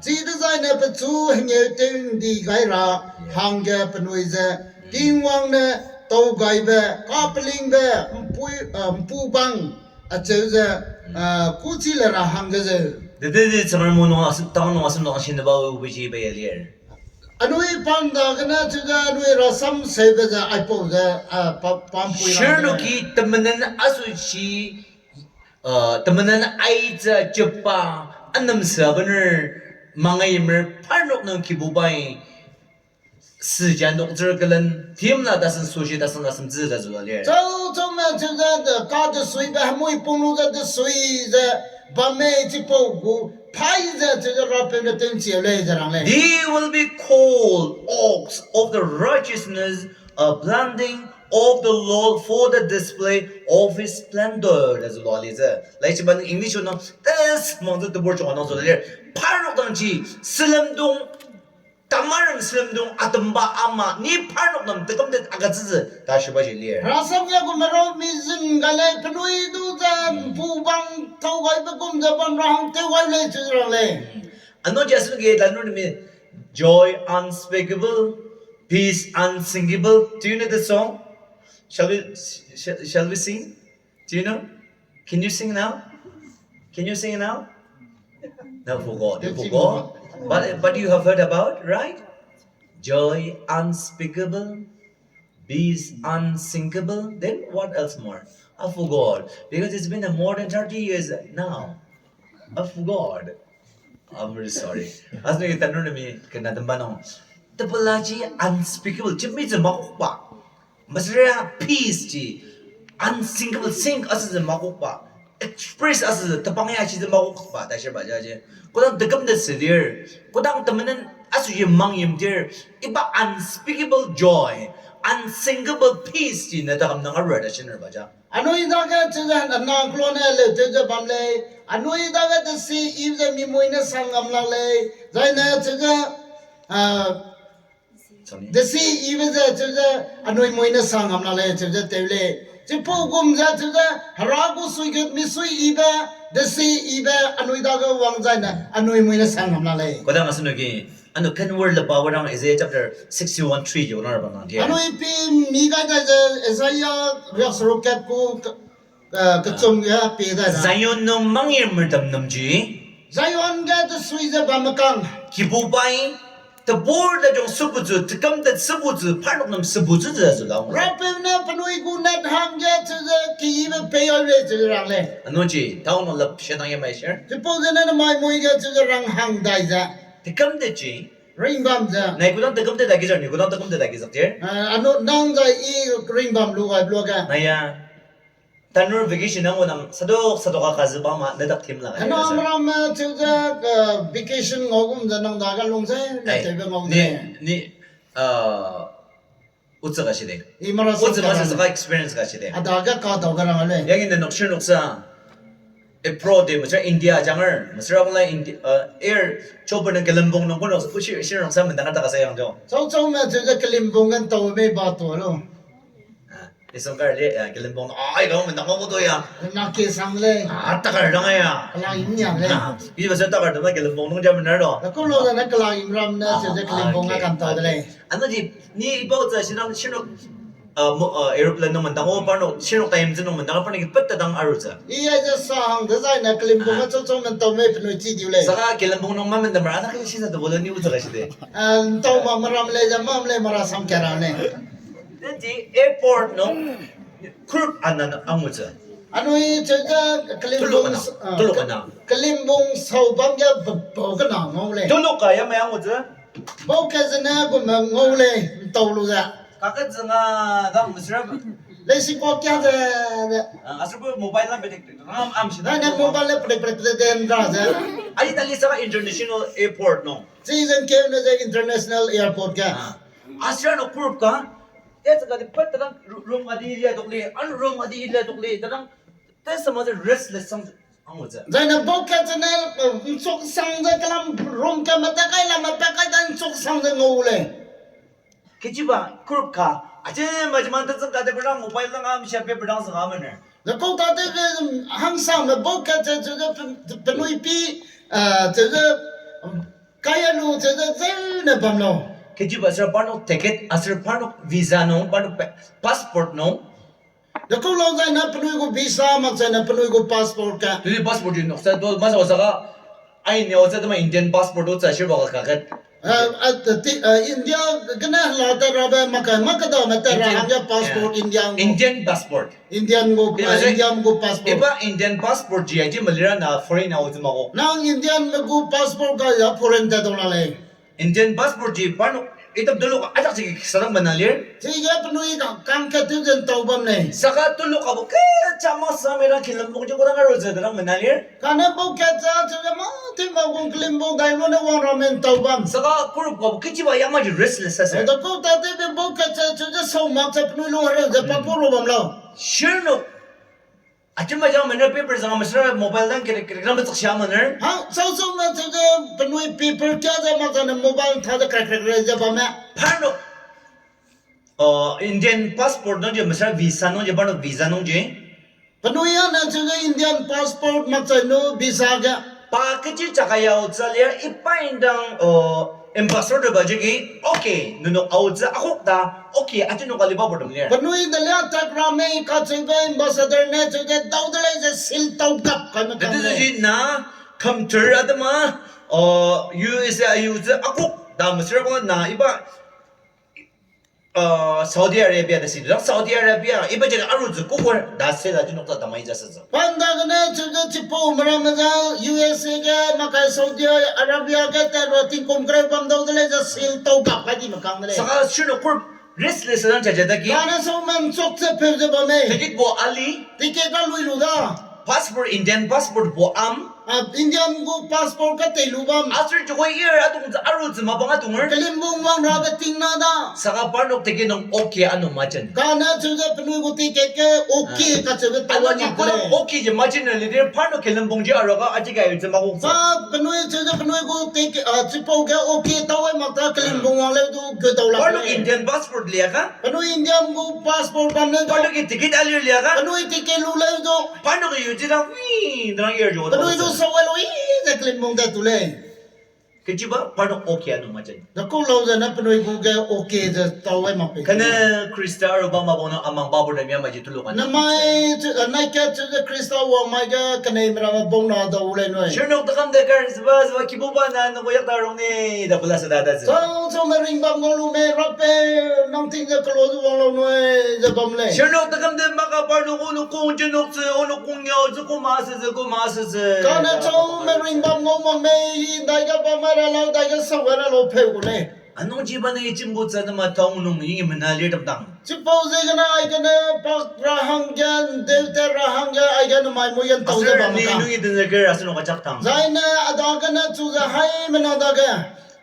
chidezaine pechu hengeutew ndi gai ra, hangge penui ze Tingwang ne taugaibe, kapelingbe, mpui, ah, mpubang acheu ze, ah, kuchi le ra hangge zeu. Dede di chamar mu nung asam, tang nung asam nung asine ba u biji be lir. Anui pam dagene chize anui rasam seube ze aipau ze, ah, pa, pampui ra. Shirnuki temenen asu chi, ah, temenen ai ze chepa anam se abener mangai mer parnok nung kibu bai si jan dok zir kelen, tim la dasen su shi dasen asam zi da zu la lir. Chau, chau me chize de kadesuibe hemui pung lu ze desui ze bamme chipau gu pai ze chize rapeu ne tewchi lei ze rang lei. They will be called oaks of the righteousness, a planting of the Lord for the display of his splendor. Da zu la li ze. Lai chiban English no, tes mang ze tebur chong na zu la lir. Parnok dang chi, selemdung, Tamarang selemdung atemba ama ni parnok nam tekam de aga zizi ta shiba je lir. Rasam ge gu merau mi zin ga lei, penui du ze mpubang tau gaibe gum ze bam ra hang tew gai lei, chize rang lei. Ano Jason ge la nu mi, joy unspeakable, peace unsinkable. Do you know the song? Shall we, sh-, shall we sing? Do you know? Can you sing now? Can you sing now? No, forgot. You forgot. But, but you have heard about, right? Joy unspeakable, peace unsinkable. Then what else more? I forgot. Because it's been a more than thirty years now. I forgot. I'm really sorry. Asne ke tanur ne mi kena tamba no. Tepela chi unspeakable. Chi mi ze makukba. Masria peace chi unsingable sing asü ze makukba. Express asü ze tepang ya chi ze makukba ta shi ba ja je. Kodang tekam de sedir. Kodang temenen asu ye mang yim dir. Iba unspeakable joy, unsingable peace chi ne takam nang arua da shi ne ba ja. Anui dage chize nang klone leu tew ze bam lei. Anui dage desi ibe ze mi mui ne sang ngam la lei. Zaine chize, ah, desi ibe ze chize anui mui ne sang ngam la lei chize tew lei. Chipau gum ze chize hera gu suigut mi sui ibe, desi ibe anui dage wang zaine anui mui ne sang ngam la lei. Kodang asenoki, ano ken word le pa wadang Isaiah chapter sixty-one three jo na ra bam nang dia. Anui pi mi gai dai ze Isaiah riakseruk kat ku, eh, kechum ge pi dai ze. Zion nung mangye merdam num ji. Zion ge desui ze bamme kang. Kibu bai, tebur de jong subu zu, tekam de subu zu, parnok num subu zu ze zu lau. Rapeu ne penui gu net hangge chize kibe pei ai lei chize rang lei. Ano ji, tau no lap shenang ye mai share. Chipau ze ne mai mui ge chize rang hang dai ze. Tekam de ji. Ringbam ze. Nai kudang tekam de dai ki zak ni, kudang tekam de dai ki zak dir. Ah, ano nang zai i ringbam lu gai blo ge. Nai ya. Tanur vacation nang wonang sadok sadok a kazi ba ma ne dak thim la. Ano amram, eh, chize, eh, vacation ngau gum ze nang dage lung ze ne tebe ngau de. Ni, ah, Uzi ga shide. Uzi ga shide, experience ga shide. Adage ka dau ga rang le. Yagi ne nok shir nok sa. Apro de mesra India janger, mesra wala India, uh, air chopper ne Kelimbong nang kono, ku shir, shir nok sa mendang ta ga sa yang jo. Chau chau me chize Kelimbong gan tau me ba to lo. Ah, isong kar le, ah, Kelimbong, ai ga mendang ko to ya. Na ke sang le. Ah, takar dang ya. Kala im ya le. Ah, i ba sa takar dang Kelimbong nang jam na lo. Ko lo da na kala im ram na chize Kelimbong ga kan tau de le. Ano di, ni ipau ze shinang, shinok, ah, mo, ah, aeroplane nung mendang o, parnok, shinok time ze nung mendang, parnok ki pet te dang aru ze. I ai ze sa hang dezaine Kelimbong a chau chau men tau me penui chi diu le. Saka Kelimbong nung ma mendam ra, ana ke shi sa de bo le ni u ze ga shide. Ah, tau ma maram le, ja mam le, mara sam kera ne. Then di airport nung, Group ana angu ze. Anui cheu ze kelimbung, tulu kana, ah, tulu kana. Kelimbung sau bam ge bepau kena ngau lei. Tulu ka ya me angu ze. Bau kat zene gume ngau lei, ntau lu ze. Kakat ze nga dang mesra. Lei si ko kia ze, ze. Ah, asra bu mobile la pedik pedik, ram am si. Na ne mobile le pedik pedik pedik den ra ze. Ai ta li sa international airport no. Chi zeng ke ne ze international airport ga. Ah. Asra no group ka. E ze ka di pet tadang ru-, room ka di lia dok li, an room ka di lia dok li, tadang te sama ze restless sang ang ze. Zai ne bau kat zene, eh, nchuk sang ze kalam room ka mata kai la mata kai da nchuk sang ze ngau lei. Kechiba group ka, ache ma chiman te zeng ka de bera mobile lang am sia pe bera zeng am ne. Ze kau ta te be, hangsame bau kat ze, ze, ze, pe-, penui pi, ah, ze, ze, um, kai a lu, ze, ze, ze ne bam lau. Kechiba sir parnok ticket, a sir parnok visa no, parnok pa-, passport no. Ze kau lau zai ne penui gu visa, mak zai ne penui gu passport ka. Tui passport di nok sa, do, masa sa ka, ai ne o sa, tama Indian passport o sa, sir ba ka ka. Ah, ah, ti, ah, India gene hela ta rabe makai, makadame ta ra Indian, hangge passport, yeah. Indian gu. Indian passport. Indian gu, ah, Indian gu passport. Iba Indian passport ji, ai ji malira na foreign au zima go. Nang Indian gu passport ga ya foreign ta dau la lei. Indian passport ji parnok, itam dulu ka, ajak ji ki sadang bana lir. Chige penui ka, kang kat tu zen tau bam lei. Saka dulu ka bu ke, chama sa me rang kilam bung ji ko dang aro ze dang bana lir. Kane bau kat za, chige ma, ti ma gung kilim bung dai mo ne wang ramen tau bam. Saka group ka bu ke chiba ya ma ji restless sa se. Da kau ta te be bau kat za, chige sau mak za penui lu hare ze pa ko ro bam lau. Sure no. Achim mai jang mene paper zang mesra mobile dang kere kere gram tak sia maner. Ha, sau sau me chige penui paper kia ze mak zane mobile ta ze kere kere kere ze bam me. Parnok. Uh, Indian passport nung je mesra visa nung je, parnok visa nung je. Penui a ne chige Indian passport mak zai nu visa ga. Pa kechi chakayau chalia ipa indang, uh, ambassador ba jegi, okay, nunuk au ze akuk da, okay, achi nunuk aliba bordom lia. Penui de lia tak ramme kacheube ambassador ne chige dau de lei ze seal tau gap kai me. Dede kam lei. Ji na, kamter adema, uh, U S A U ze akuk da mesra ko na iba, uh, Saudi Arabia de si, Saudi Arabia, iba je aru zu kukur, da se da ji nukta tamai ja se zu. Panda gene chige chipau meramme za U S A ge, makai Saudi Arabia ge, ta ro tingkum kereu bam dau de lei ze seal tau gap kai di me kang de lei. Saka sino kur risk le se dan cha ja da ki. Kane sau man chok ze peu ze bam mei. Ticket bo ali. Ticket ka lui lu da. Passport, Indian passport bo am. Ah, Indian gu passport ka tei lu bam. Asri chukoi ir adung ze aru ze mabang adung er. Kelimbung wang rabe ting na da. Saka parnok ticket nung okay anu ma chen. Kane chu ze penui gu ticket ke okay kacheube tau. Anu wa ji mak ko da le. Okay je ma chen le dir parnok kelimbung ji aru ga aji ga ze ma gu. Sa penui chu ze penui gu ticket, ah, chipau ke okay tau ai mak ta kelimbung wang leu du gu tau la. Parnok Indian passport lia ka. Penui Indian gu passport bam leu du. Parnok ki ticket alir lia ka. Penui ticket lu leu du. Parnok ki yu ji da wi, da ir jo. Penui du sau ai lu i ze kelimbung da tu lei. Kechiba parnok okay anu ma chen. Da ku lau ze na penui gu ge okay ze tau ai mak pe. Kane Khrista aru ba ma bau na amang ba bu da mia ma ji tu lu kan. Namai chu, eh, nai kat chu ze Khrista wang mai ge kanei meramme bau na dau lei nui. Sernok takam de kar ziba ziba kibu ba na nung gu yak da rong ni da bula se da da ze. Chau chau me ring bam ngau lu me rape nang ting ze kelo zu wang lau nui ze bam lei. Sernok takam de maka parnok u nu kung jenok ze u nu kung yau ze ku ma se ze ku ma se ze. Kane chau me ring bam ngau mak mei i dai ge bam mai ra lau dai ge sau ra lau peu gu lei. Anung ji ba ne i chim gu ze na ma tau nung i mena lir dam dang. Chipau ze gene ai gene pak ra hangge, ndeu te ra hangge, ai gene mai mui ge ntau ze bam ka. Asri ni nui den ze ke ra seno ka chak tang. Zai ne a dagene chu ze hai mena dage.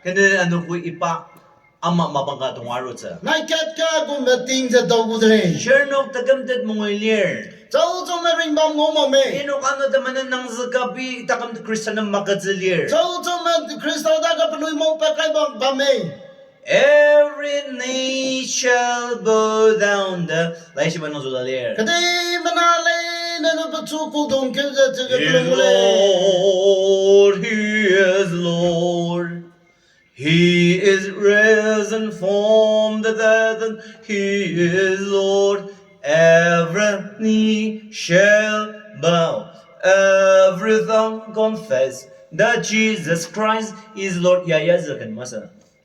Kene anu gu ipa ama mabang ga dong aru ze. Nai kat ka gu me ting ze dau gu de lei. Sernok takam tet mengui lir. Chau chau me ring bam ngau mak mei. Inok anu te mene nang ze kabi takam te Christian ne mak ka ze lir. Chau chau me Khrista dage penui mau pa kai bam bam mei. Every knee shall bow down the, lai si ba nang zu da lir. Kedei mena lei ne nu pechu kudung keu ze chu ze kelung lei. He is Lord, he is Lord. He is risen from the dead and he is Lord. Every knee shall bow, every tongue confess that Jesus Christ is Lord. Ya, ya, ze ken ma se.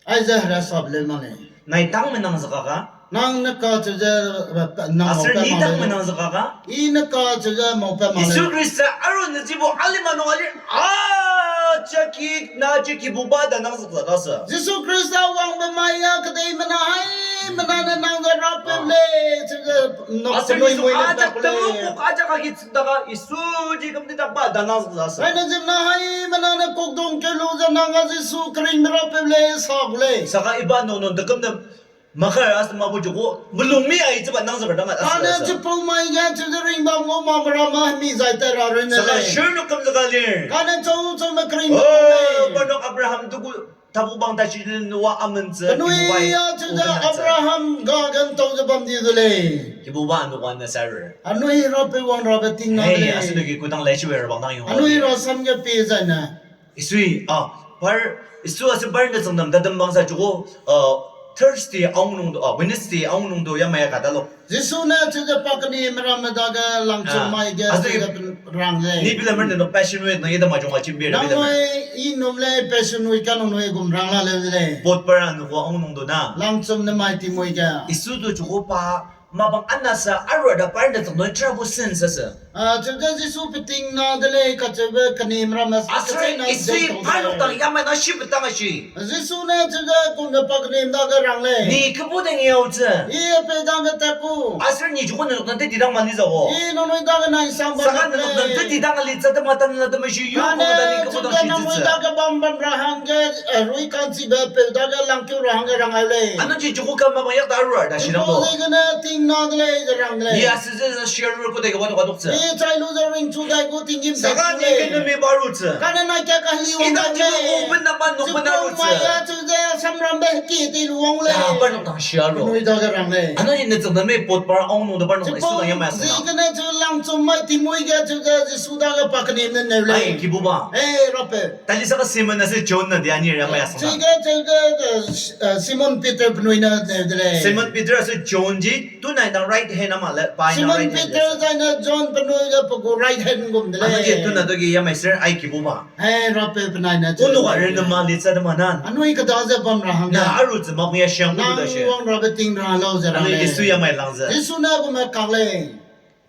Ai ze hera sap le ma lei. Nai tang me nang ze ka ga. Nang ne kacheu ze, eh, nang Aser ni tak me nang ze kaka. I ne kacheu ze maupat ma lei. Jisu Khrista aru ne chibu alima nung ali, a, chaki, na chaki bu ba da nang ze kaka se. Jisu Khrista wangbe mai a kedeimena haimena ne nang ze rapeu lei, cheu ze nok penui mui ne tak lei. Aser ni su a chak telu kuk a chak kaki daga Jisu ji kum di tak ba da nang ze kaka se. Aine ziemmena haimena ne kukdung keu lu ze nang a Jisu keringbe rapeu lei sa gu lei. Saka i ba nung nung de kum de Makar as ma bu chu gu, melung mi ai chiba nang ze kata ma. Kane chipau mai ge chu de ring bam gu ma mera ma mi zai ta ra run ne. Saka lei. Shirlu kum ze ka lir. Kane chau chau me kring. Oh, bam nok Abraham du gu, tabu bang ta chi lin wa amen ze. Anui ya chu de Abraham ga gan tau ze bam di de lei. Kibu ba anui wan ne sa ru. Anui rapeu wang rabe ting na lei. Asu de ki kudang lei chi we ra bang nang yong. Anui rasam ge pie zai ne. Isui, a, par, Isu ase par ne changdam da dem bang sa chu gu, a, Thursday aung nung du, a, Wednesday aung nung du ya mai ka da lo. Jisu ne chu ze pa keni meramme dage langchum mai ge, a, chu ze rang lei. Ni bilamer ne no Passion Week na ye da ma jong a chim bier. Nang lei, i num lei Passion Week ka nung nui gum rang la leu de lei. Potpar anu gu aung nung du na. Langchum ne mai ti mui ge. Isu du chu gu pa, mabang ana sa, arua da par ne chang nui travel sense se. A, chu ze Jisu peting na de lei, kacheube keni meramme. Asri, Isui par nung tang ya mai na shi petang a shi. Jisu ne chu ze kum ze pa keni dage rang lei. Ni kebu de ngiau ze. I pe dage ta ku. Asri ni chu gu ne nang te di dang ma ni za wo. I nang nui dage nai sang bam. Saka ne nang te di dang a li za de ma tan la de me shi yu ku da ni kebu dang shi ze. Nang nui dage bam bam ra hangge, a, rui kanchibe pe dage langkeu ra hangge rang ai lei. Anui chi chu gu kam ma bang yak da arua da shi rang lo. Ziegene ting na de lei ze rang lei. Ni ase ze share ru ku de ge wa duk ze. I chai lu ze ring chu dai gu tinggîm ze. Saka ni ke nu mi ba ru ze. Kane nai ka ka li wang dai lei. Open na ba nu pe na ru ze. Mai ya chu ze samrambe ki ti lu wang lei. Ya, par nung tang share ru. Nui dage rang lei. Anui ne chang da mei potpar aung nung de par nung Isu dang ya mai sa. Ziegene chu langchum mai ti mui ge chu ze Jisu dage pa keni ne neu lei. Ai, kibu ba. E, rapeu. Tali saka Simon ase John na dia ni ra mai sa. Chige, chige, e, Simon Peter penui ne neu de lei. Simon Peter ase John ji, tu nai nang right hand ama le, pai nang right hand. Simon Peter zai ne John penui ge pe gu right hand gum de lei. Anui ji tu na du ge ya mai ser ai kibu ba. He, rapeu penai ne. Unu ga ren ma li za de ma nan. Anui keda ze bam ra hangge. Na aru ze mak ya shiang gu da she. Nang wang rabe ting ra lau ze rang lei. Anui Isu ya mai lang ze. Jisu ne gume kak lei.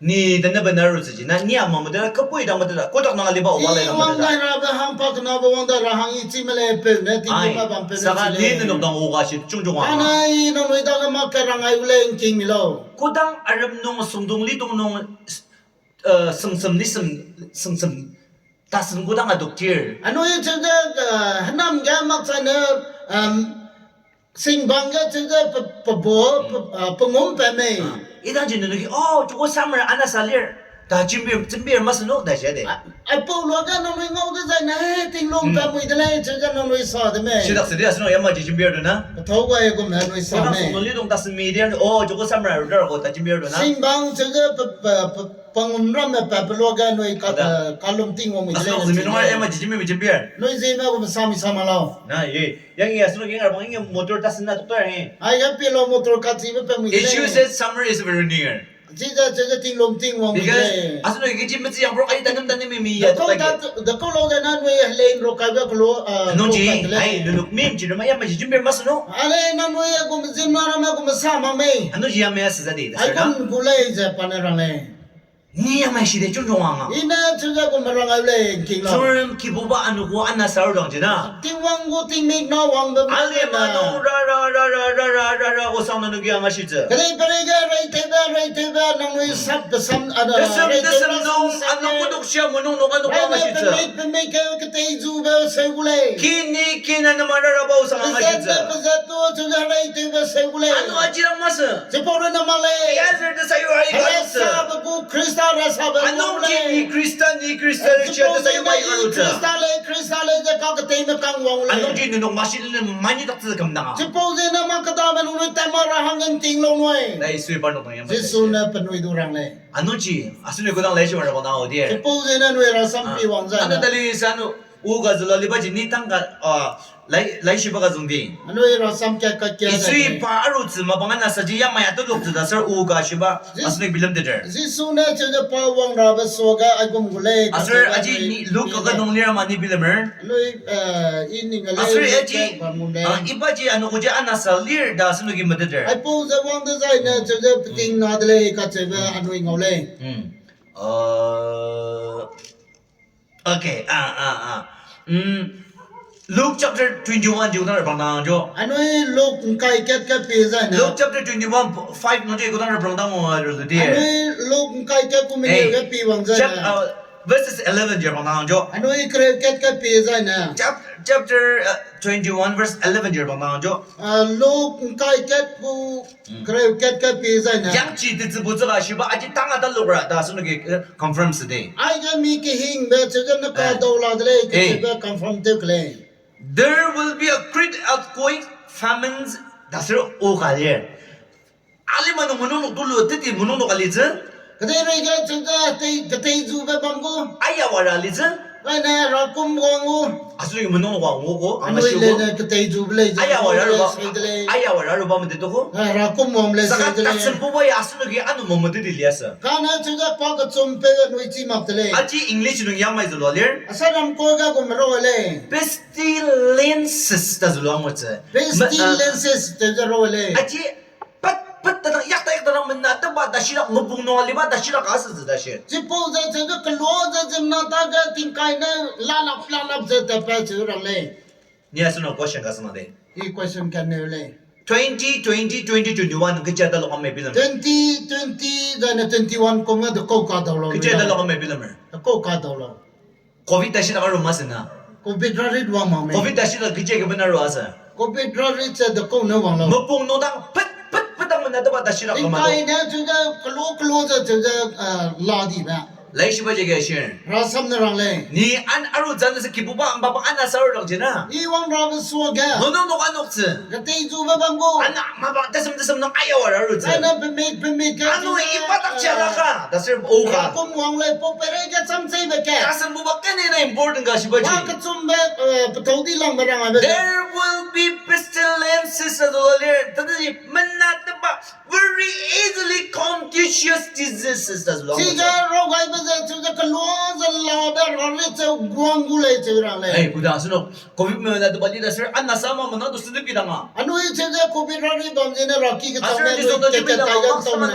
Ni de ne be na ru ze ji na, ni a ma me de, kepui dang me de, ku dak nang a li ba wa lei nang me de. Wang dai rabe hang pa kenabe wang dai ra hang i chi me lei peu ne, ting ma bam peu ne. Saka ni ne nung dang u ga shi chung chung wa. Anai nang nui dage mak ka rang ai u lei ngking mi lau. Kudang arem nung sungdung lidung nung, e, sengsem ni sem, sengsem, tasem kudang a duk tir. Anui chu ze, e, henam ge mak chai ne, em, singbang ge chu ze pe, pe bo, pe, a, pengum pe mei. I dang ji nunu ki, o, chu gu summer ana sa lir. Da chimbier, chimbier ma senu da ze de. Aipau luage nangnui ngau dezai ne, tinglung pa mui de lei, cheu ze nangnui sa de mei. Sidak se de, asenu ya ma ji chimbier du na. Pethau gai gum nangnui sa mei. Sung nung lidung ta semi de, o, chu gu summer ra gu ta chimbier du na. Singbang cheu ze pe, pe, pe, pengum ramme pa pe luage nui ka, e, kalum ting wang mui de lei. Asenu zemi nung ya ma ji chimbier, chimbier. Nui zeme gum sa mi sa ma lau. Na, e. Yang e, asenu yang ra bang, yang motor ta sena tuk ta he. Aige pie lau motor kachibe pa mui de lei. It shows that summer is very near. Chize, chize tinglum ting wang mui de lei. Because asenu ki ji mezi yang bro, ai ta nem ta nem mi ya. Dakau lau de nangnui helei nro kaibe kelo, a, anui ji, ai, nunuk mim chi rama ya ma ji chimbier ma senu. Ale nangnui gum zimna ramme gum sa mak mei. Anui ji ya mei a se za de, da se na. Ai gum gu lei ze pa ne rang lei. Ni ya mai si de chunchung wang a. I ne cheu ze gu merang ai lei ngking lau. Chun kibu ba anui gu ana sa ru dang ji na. Tingwang gu tingmik na wangbe. Ali ma nung ra ra ra ra ra ra ra ra gu sang na nu gi ang a shi ze. Kedei perei ge reitewbe, reitewbe nangnui sap pe sam ana. Desem, desem nung, anui gu duk sia mu nung nung anui gu ang a shi ze. Pemik, pemik ge ketei zube seu gu lei. Kini, kina na ma ra ra bau sang ang a shi ze. Pezat, pezat tu cheu ze reitewbe seu gu lei. Anui a ji rang ma se. Chipau run na mak lei. Lazar de sa yu ai ka se. Rasabe gu Khrista rasabe. Anui ji ni Khrista, ni Khrista le chia de sa yu mai ka lu ze. Khrista lei, Khrista lei ze kaketeime kang wang lei. Anui ji nunuk masi le mai ni tak ze kam dang a. Chipau ze na ma kedame nunui tai ma ra hangge ngking lau nui. Dai sui pa nunuk yang. Jisu ne penui du rang lei. Anui ji, asui nui gu dang lei chi ma ra bang dang au die. Chipau ze na nui rasam pi wang za. Anui dali sa nu. U ga zela liba ji ni tang ga, a, lai, lai shiba ga zung di. Anui rasam kat ka kia Isui pa aru chi ma bang na sa ji ya mai a tu luk chi da ser u ga shiba. Asnui bilem de der. Jisu ne cheu ze pa wang rabe sua ga aigum gu lei. Aser aji ni Luk ka ga nung lir ma ni bilem er. Anui, eh, i ning a lei. Aser aji, a, iba ji anu gu ji ana sa lir da asnui gi me de der. Aipau ze wang dezai ne cheu ze peting na de lei kacheube anui ngau lei. Uh, Okay, ah, ah, ah. Mm, Luke chapter twenty-one, ji kudang rebang dang jo. Anui Luk ngkai kat ka pi zai na. Luke chapter twenty-one, five no ji kudang rebang dang o, ru lu di. Anui Luk ngkai kat ku mengeu ka pi wang zai na. Chap-, uh, verses eleven ji rebang dang jo. Anui kereu kat ka pi zai na. Chap-, chapter, uh, twenty-one, verse eleven ji rebang dang jo. Ah, Luk ngkai kat ku kereu kat ka pi zai na. Yangchi de zibu zela shiba, aji tang a da luk ra, da sunu ge, eh, confirm se de. Aige mi kehingbe cheu ze ne ka dau la de lei, kacheube confirm tew ke lei. There will be a great earthquake, famines, da sir o ka lie. Alima nung menung nuk du lu, teti menung nuk ali ze. Kedeirei ge cheu ze tei, ketei zube bam gu. Aya wa ra li ze. Gai ne rakum wang gu. Asui menung wang gu gu, anui le ne ketei zube lei ze. Aya wa ra ru ba, aya wa ra ru ba me de tu gu. Rakum wang lei se de lei. Saka tasen bu ba ya asui ge anu mo me de di lia se. Kane cheu ze pa kechum pe anui chi mak de lei. Achi English nung yam mai ze lu lir. Asa ram ko ga gu me ru lei. Pestilences ta zu lu mo ze. Pestilences te ze ru lei. Achi pet, pet ta dang, yak ta yak ta dang mena te ba da shirak, mebung nung ali ba da shirak a se ze da shi. Chipau ze cheu ze kelua ze ziemmena ta ge tingkai ne lalap, lalap ze ta pa cheu rang lei. Ni a sunu question ka suna de. I question ka neu lei. Twenty twenty, twenty twenty-one, kechia da lu kam me bilem. Twenty twenty, zai ne twenty-one kum ga de kau ka dau lu. Kechia da lu kam me bilem. Kau ka dau lu. Covid ta shirak a ru ma se na. Covid rarit wang mak me. Covid ta shirak kechia ge bena ru a se. Covid rarit ze de kau ne wang lu. Mebung nung dang pet, pet, pet dang mena te ba ta shirak ma. Tingkai ne cheu ze kelua, kelua ze cheu ze, eh, la di ba. Lai shiba ze ge shir. Rasam ne rang lei. Ni an aru zan se kibu ba, mba ba an a sa ru rang ze na. I wang rabe sua ge. Menung nuk a nuk ze. Ketei zube bam gu. Ana ma ba tesem tesem nung aya wa ra ru ze. Ana pemik pemik ge. Anu i pa tak chia la ka. Da sir o ka. Rakum wang lei pau peirei ge cham chei be ke. Tasen bu ba kene na important ga shiba ji. Wa kechum be, eh, petau di lang be rang a be. There will be pestilences a lu lir. Tadi mena te ba very easily contagious diseases ta zu lu. Chige rau gai be ze cheu ze kelua ze la be rarit ze guang gu lei cheu rang lei. Ei, kuda sunu. Covid me na du ba li da sir, an na sa ma mena du sunu pi dang a. Anui cheu ze Covid rarit bam ze ne raki kechang ne nui ke ke tai ga tau ne.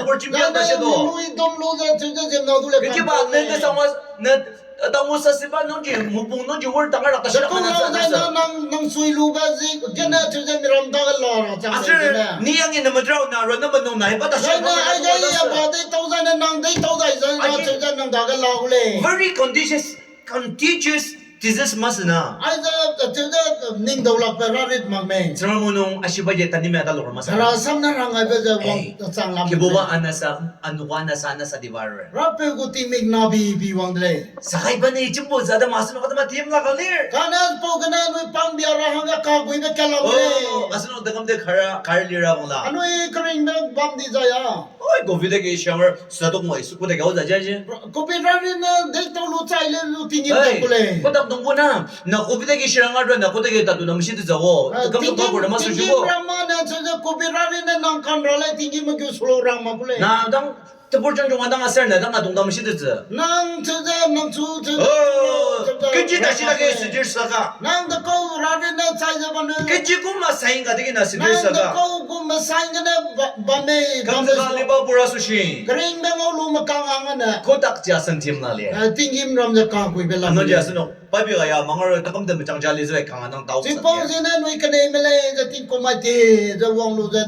Anui dom lu ze cheu ze ziemmena du lei. Kedi ba ne ke sa ma ne Tamu sa siba nungji, mupung nungji word tang rak ta shi rak na sa. Nang, nang sui lu ba zi, gene cheu ze miram da ga la ra chang. Ni yang in the madrau na ro na manu na he ba ta shi. Ai, ai, ai, ba dei tau zai na nang dei tau zai zai na cheu ze nang da ga la u lei. Very contagious, contagious disease ma se na. Ai ze, cheu ze, ning dau lak pe rarit mak mei. Sera mu nung a shi ba ye tani me da lo ma sa. Hera sam na rang ai be ze wang chang lam. Kibu ba ana sa, anu ba ana sa, ana sa di ba re. Rapeu gu tingmik na bi, bi wang de lei. Sakai bane chimbo za da ma sunu ka da ma tim la ka lir. Kane pau gene anui pang bia ra hangge kaguibe kalam lei. Oh, asunu da kam de kara, kara lira bang la. Anui keringbe bam di zai a. Oi, Covid dage shiranger, sa dok moi, su ku dage au za ja je. Covid rari ne dei tau lu chai le lu tinggîm ta ku lei. Ko dak dong bu na, na Covid dage shiranger ra na ko dage ta du na machine de za wo. Kam dong ka bu na ma su ju bo. Tinggîm ram ma ne cheu ze Covid rari ne nang kan ra lei tinggîm ma gu su lu rang ma ku lei. Na dang Tebur chang chang dang aser ne dang adung dang machine de ze. Nang cheu ze, nang chu cheu ze. Oh, kechi ta shi dage sidir saka. Nang de kau rari ne chai ze bam ne. Kechi kum ma saing ka dege na sidir saka. Nang de kau kum ma saing ka ne ba, bam ne. Kam ze ka liba bura su shi. Kering de ngau lu ma kang ang ne. Kotak chia san tim na le. Eh, tinggîm ram ze kaguibe lam. Ano dia sunu. Pabi ga ya mangar takam de machang jali ze kang nang tau. Chipau ze ne nui kenei me lei ze tingkum mai te ze wang lu ze,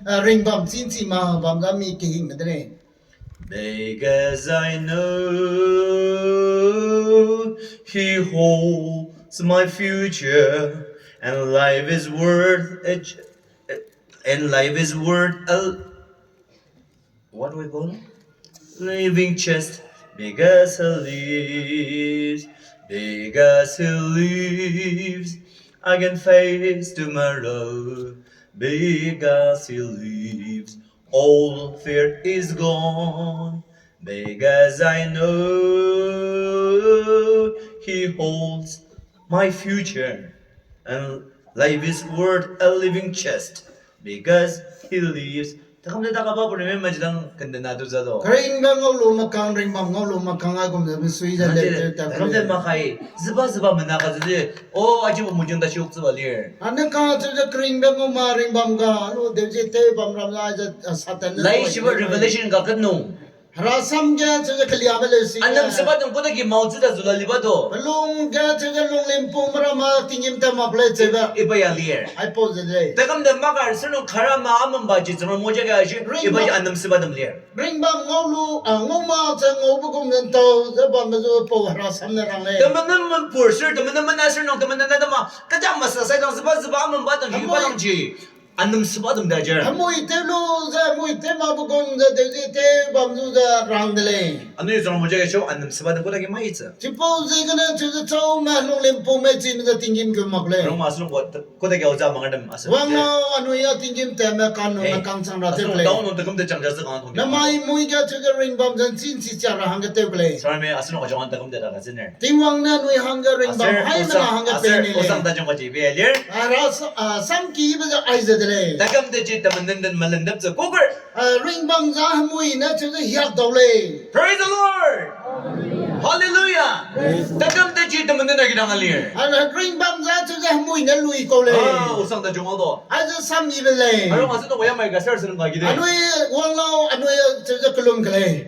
eh, ring bam chin chi ma bam ga mi kehing me de lei. Because I know he holds my future, and life is worth a ch-, and life is worth a, what do we call it? Living just because he lives, because he lives, I can face tomorrow, because he lives. All fear is gone, because I know he holds my future and lay his word a living chest, because he lives. Takam de taka ba pune me majidang kende na du za do. Keringbe ngau lu makang, ringbam ngau lu makang a gum ze mesui ze le te ta. Takam de makai, ziba ziba mena ka ze de. O, aji bu mujing da chiuk ziba lir. Ane ka chu ze keringbe ngau ma ringbam ga, lu de ji te bam ram la ze, a, Satan ne. Lai chiba Revelation ga kenu. Herasam ge chu ze keliabe le si. Anam siba dum ku da gi mau chu da zu la liba do. Pelung ge chu ze lunglim pung mera ma tinggîm ta mak le chebe. Iba ya lir. Aipau ze de lei. Takam de mak ar sunu kara ma amamba ji zama mo je ga ji. Iba ya anam siba dum lir. Ringbam ngau lu, a, ngau ma ze ngau be gum zen tau, ze bam be zu pau herasam ne rang lei. Temenam pur sir, temenam mena sir nang, temenam na dama, kajam masa sai dang ziba ziba amamba dang ji, ba dang ji. Anam siba dum da jer. Hemui te lu ze, hemui te ma be gum ze, de ji te bam zu ze rang de lei. Anui zong mo je ga chu, anam siba dum ku da gi mai ze. Chipau ziegene chu ze chau ma lunglim pung me chi me ze tinggîm ke mak lei. Rong ma sunu bo, Kode ge auza mang dem ase. Wang nau anui a tinggîm teme kan nung na kang chang ra te le. Dau nung tekum de chang ja ze kang tong. Namai mui ge chu ze ringbam zen chin chi chia ra hangge tew ke lei. Sar me ase nung kajong tekum de da ka ziner. Tingwang ne anui hangge ringbam hai mena hangge pe ni le. Osang da jong ka ji be lir. A ra sa-, a, sam ki be ze ai ze de lei. Tekum de ji temen den den melen dep ze kuker. A, ringbam za hemui ne chu ze hiak dau lei. Praise the Lord. Hallelujah. Tekum de ji temen den da ki dang a lir. A, ringbam za chu ze hemui ne lui kau lei. Ah, osang da jong a do. Ai ze sam i be lei. Arong ase to ya mai ga ser sen ga gi de. Anui wang lau, anui chu ze kelum ke lei.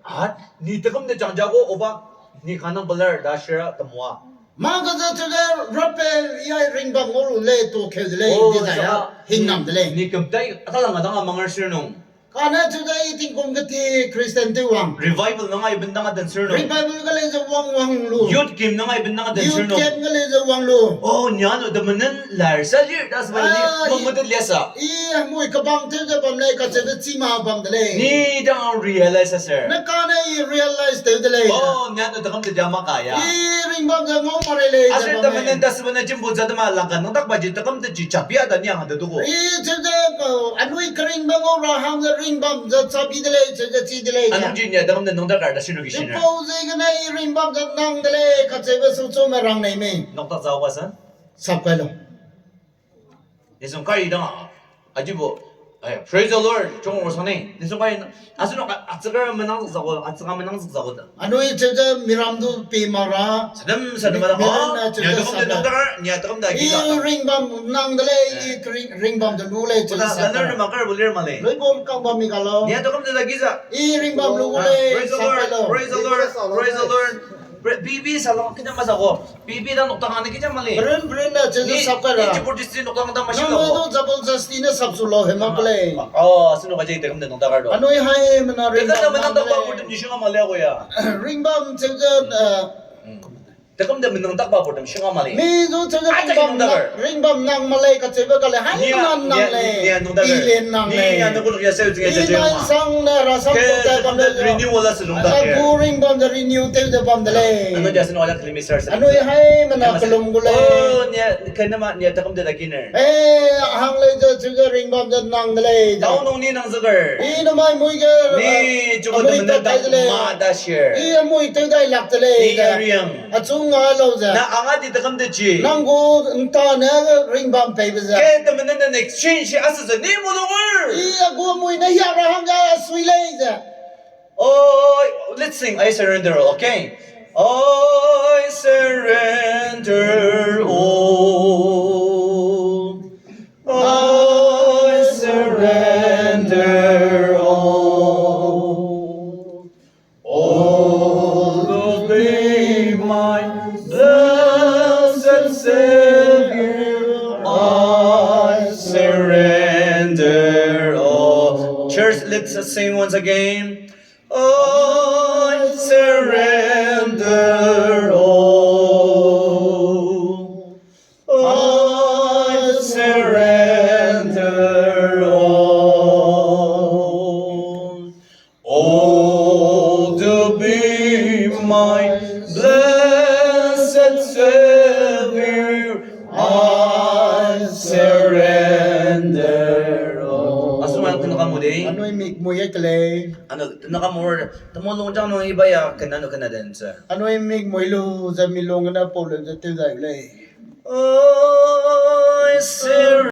Ah, ni tekum de chang ja go oba, ni kanang beler da shira temua. Mâ ka ze chu ze rape ya ringbam ngau lu lei, to keu de lei, di za ya, hingnam de lei. Ni kum tai, ata lang a dang a manger sir nung. Kane chu ze i tingkum keti Christian tew wang. Revival nang ai bendang a den sir nung. Revival ga lei ze wang wang lu. Youth camp nang ai bendang a den sir nung. Youth camp ga lei ze wang lu. Oh, nia nu de menen lar sa lir, das ba ni, mung mu de lia sa. I hemui kebang tew ze bam lei, kacheube chi ma bam de lei. Ni dang realize a sir. Ne kane i realize tew de lei. Oh, nia nu tekum de ja ma ka ya. I ringbam ze ngau ma rei lei. Ase temen ne da sebe ne jimbu za de ma lang ka nang dak ba ji tekum de ji chapia da ni ang de du go. I chu ze, anui keringbe ngau ra hang ze ringbam ze chabi de lei, chu ze chi de lei. Anung ji nia tekum de nang dak kar da sinu ki sinu. Chipau ziegene i ringbam ze nang de lei, kacheube su chu me rang nei mei. Nok tak za ba sa. Sap kai lo. Nisung kai dang a, aji bu, eh, praise the Lord, chong ro sang nei. Nisung kai, ase nok, a, achika menang zak go, achika menang zak go da. Anui chu ze miram du pi ma ra. Sadam, sadam da, nia tekum de nang dak kar, nia tekum da ki da. I ringbam nang de lei, i kering-, ringbam de lu lei, chu ze sa. Lanar ma kar bu lir ma lei. Lui bom kang bam mi ga lo. Nia tekum de da ki za. I ringbam lu lei. Praise the Lord, praise the Lord, praise the Lord. Bibi sa lo, kina ma sa go. Bibi da nok tang ne kija ma lei. Brin, brin na chu ze sap kai ra. Ni Chipur district nok tang da ma shi lo. Nang du Jabal Jasti ne sap su lo he ma lei. Oh, sinu ka je tekum de nang dak kar do. Anui hai mena ringbam. Tekum de nang dak ba pur de ni shinga ma lei go ya. Ringbam chu ze, eh, Tekum de menang dak ba pur de shinga ma lei. Mi zu chu ze ringbam nang ma lei kacheube ka lei. Hai nang nang lei. I len nang lei. Ni nang ku ya seu chu ya. I nai sang ne ra sang ku ta bam de. Renewal a se lung da. Gu ringbam de renew tew de bam de lei. Anui ja sinu ja keli mi sar se. Anui hai mena kelum gu lei. Oh, nia, kena ma, nia tekum de da kiner. Eh, hang lei ze chu ze ringbam ze nang de lei. Dau nung ni nang ze ger. I namai mui ge. Ni chu ko de menang ma da share. I amui tew dai lak de lei. Ni riang. Achung nga lau ze. Na anga di tekum de chi. Nang gu nta ne ringbam peibe ze. Ke temen ne exchange a se ze ni mo lo wer. I agu mui ne hia ra hang ga sui lei ze. Oh, let's sing I Surrender All, okay? I surrender all. I surrender all. Oh, to be my blessed Savior, I surrender all. Church, let's sing once again. I surrender all. I surrender all. Oh, to be my blessed Savior, I surrender all. Asuma tun kamu de. Anui mik mui e kelei. Tena ka mor, temo lung jang nung i ba ya, kena nu kena den se. Anui mik mui lu, ze mi lung gene pau leu ze tew dai lei. O,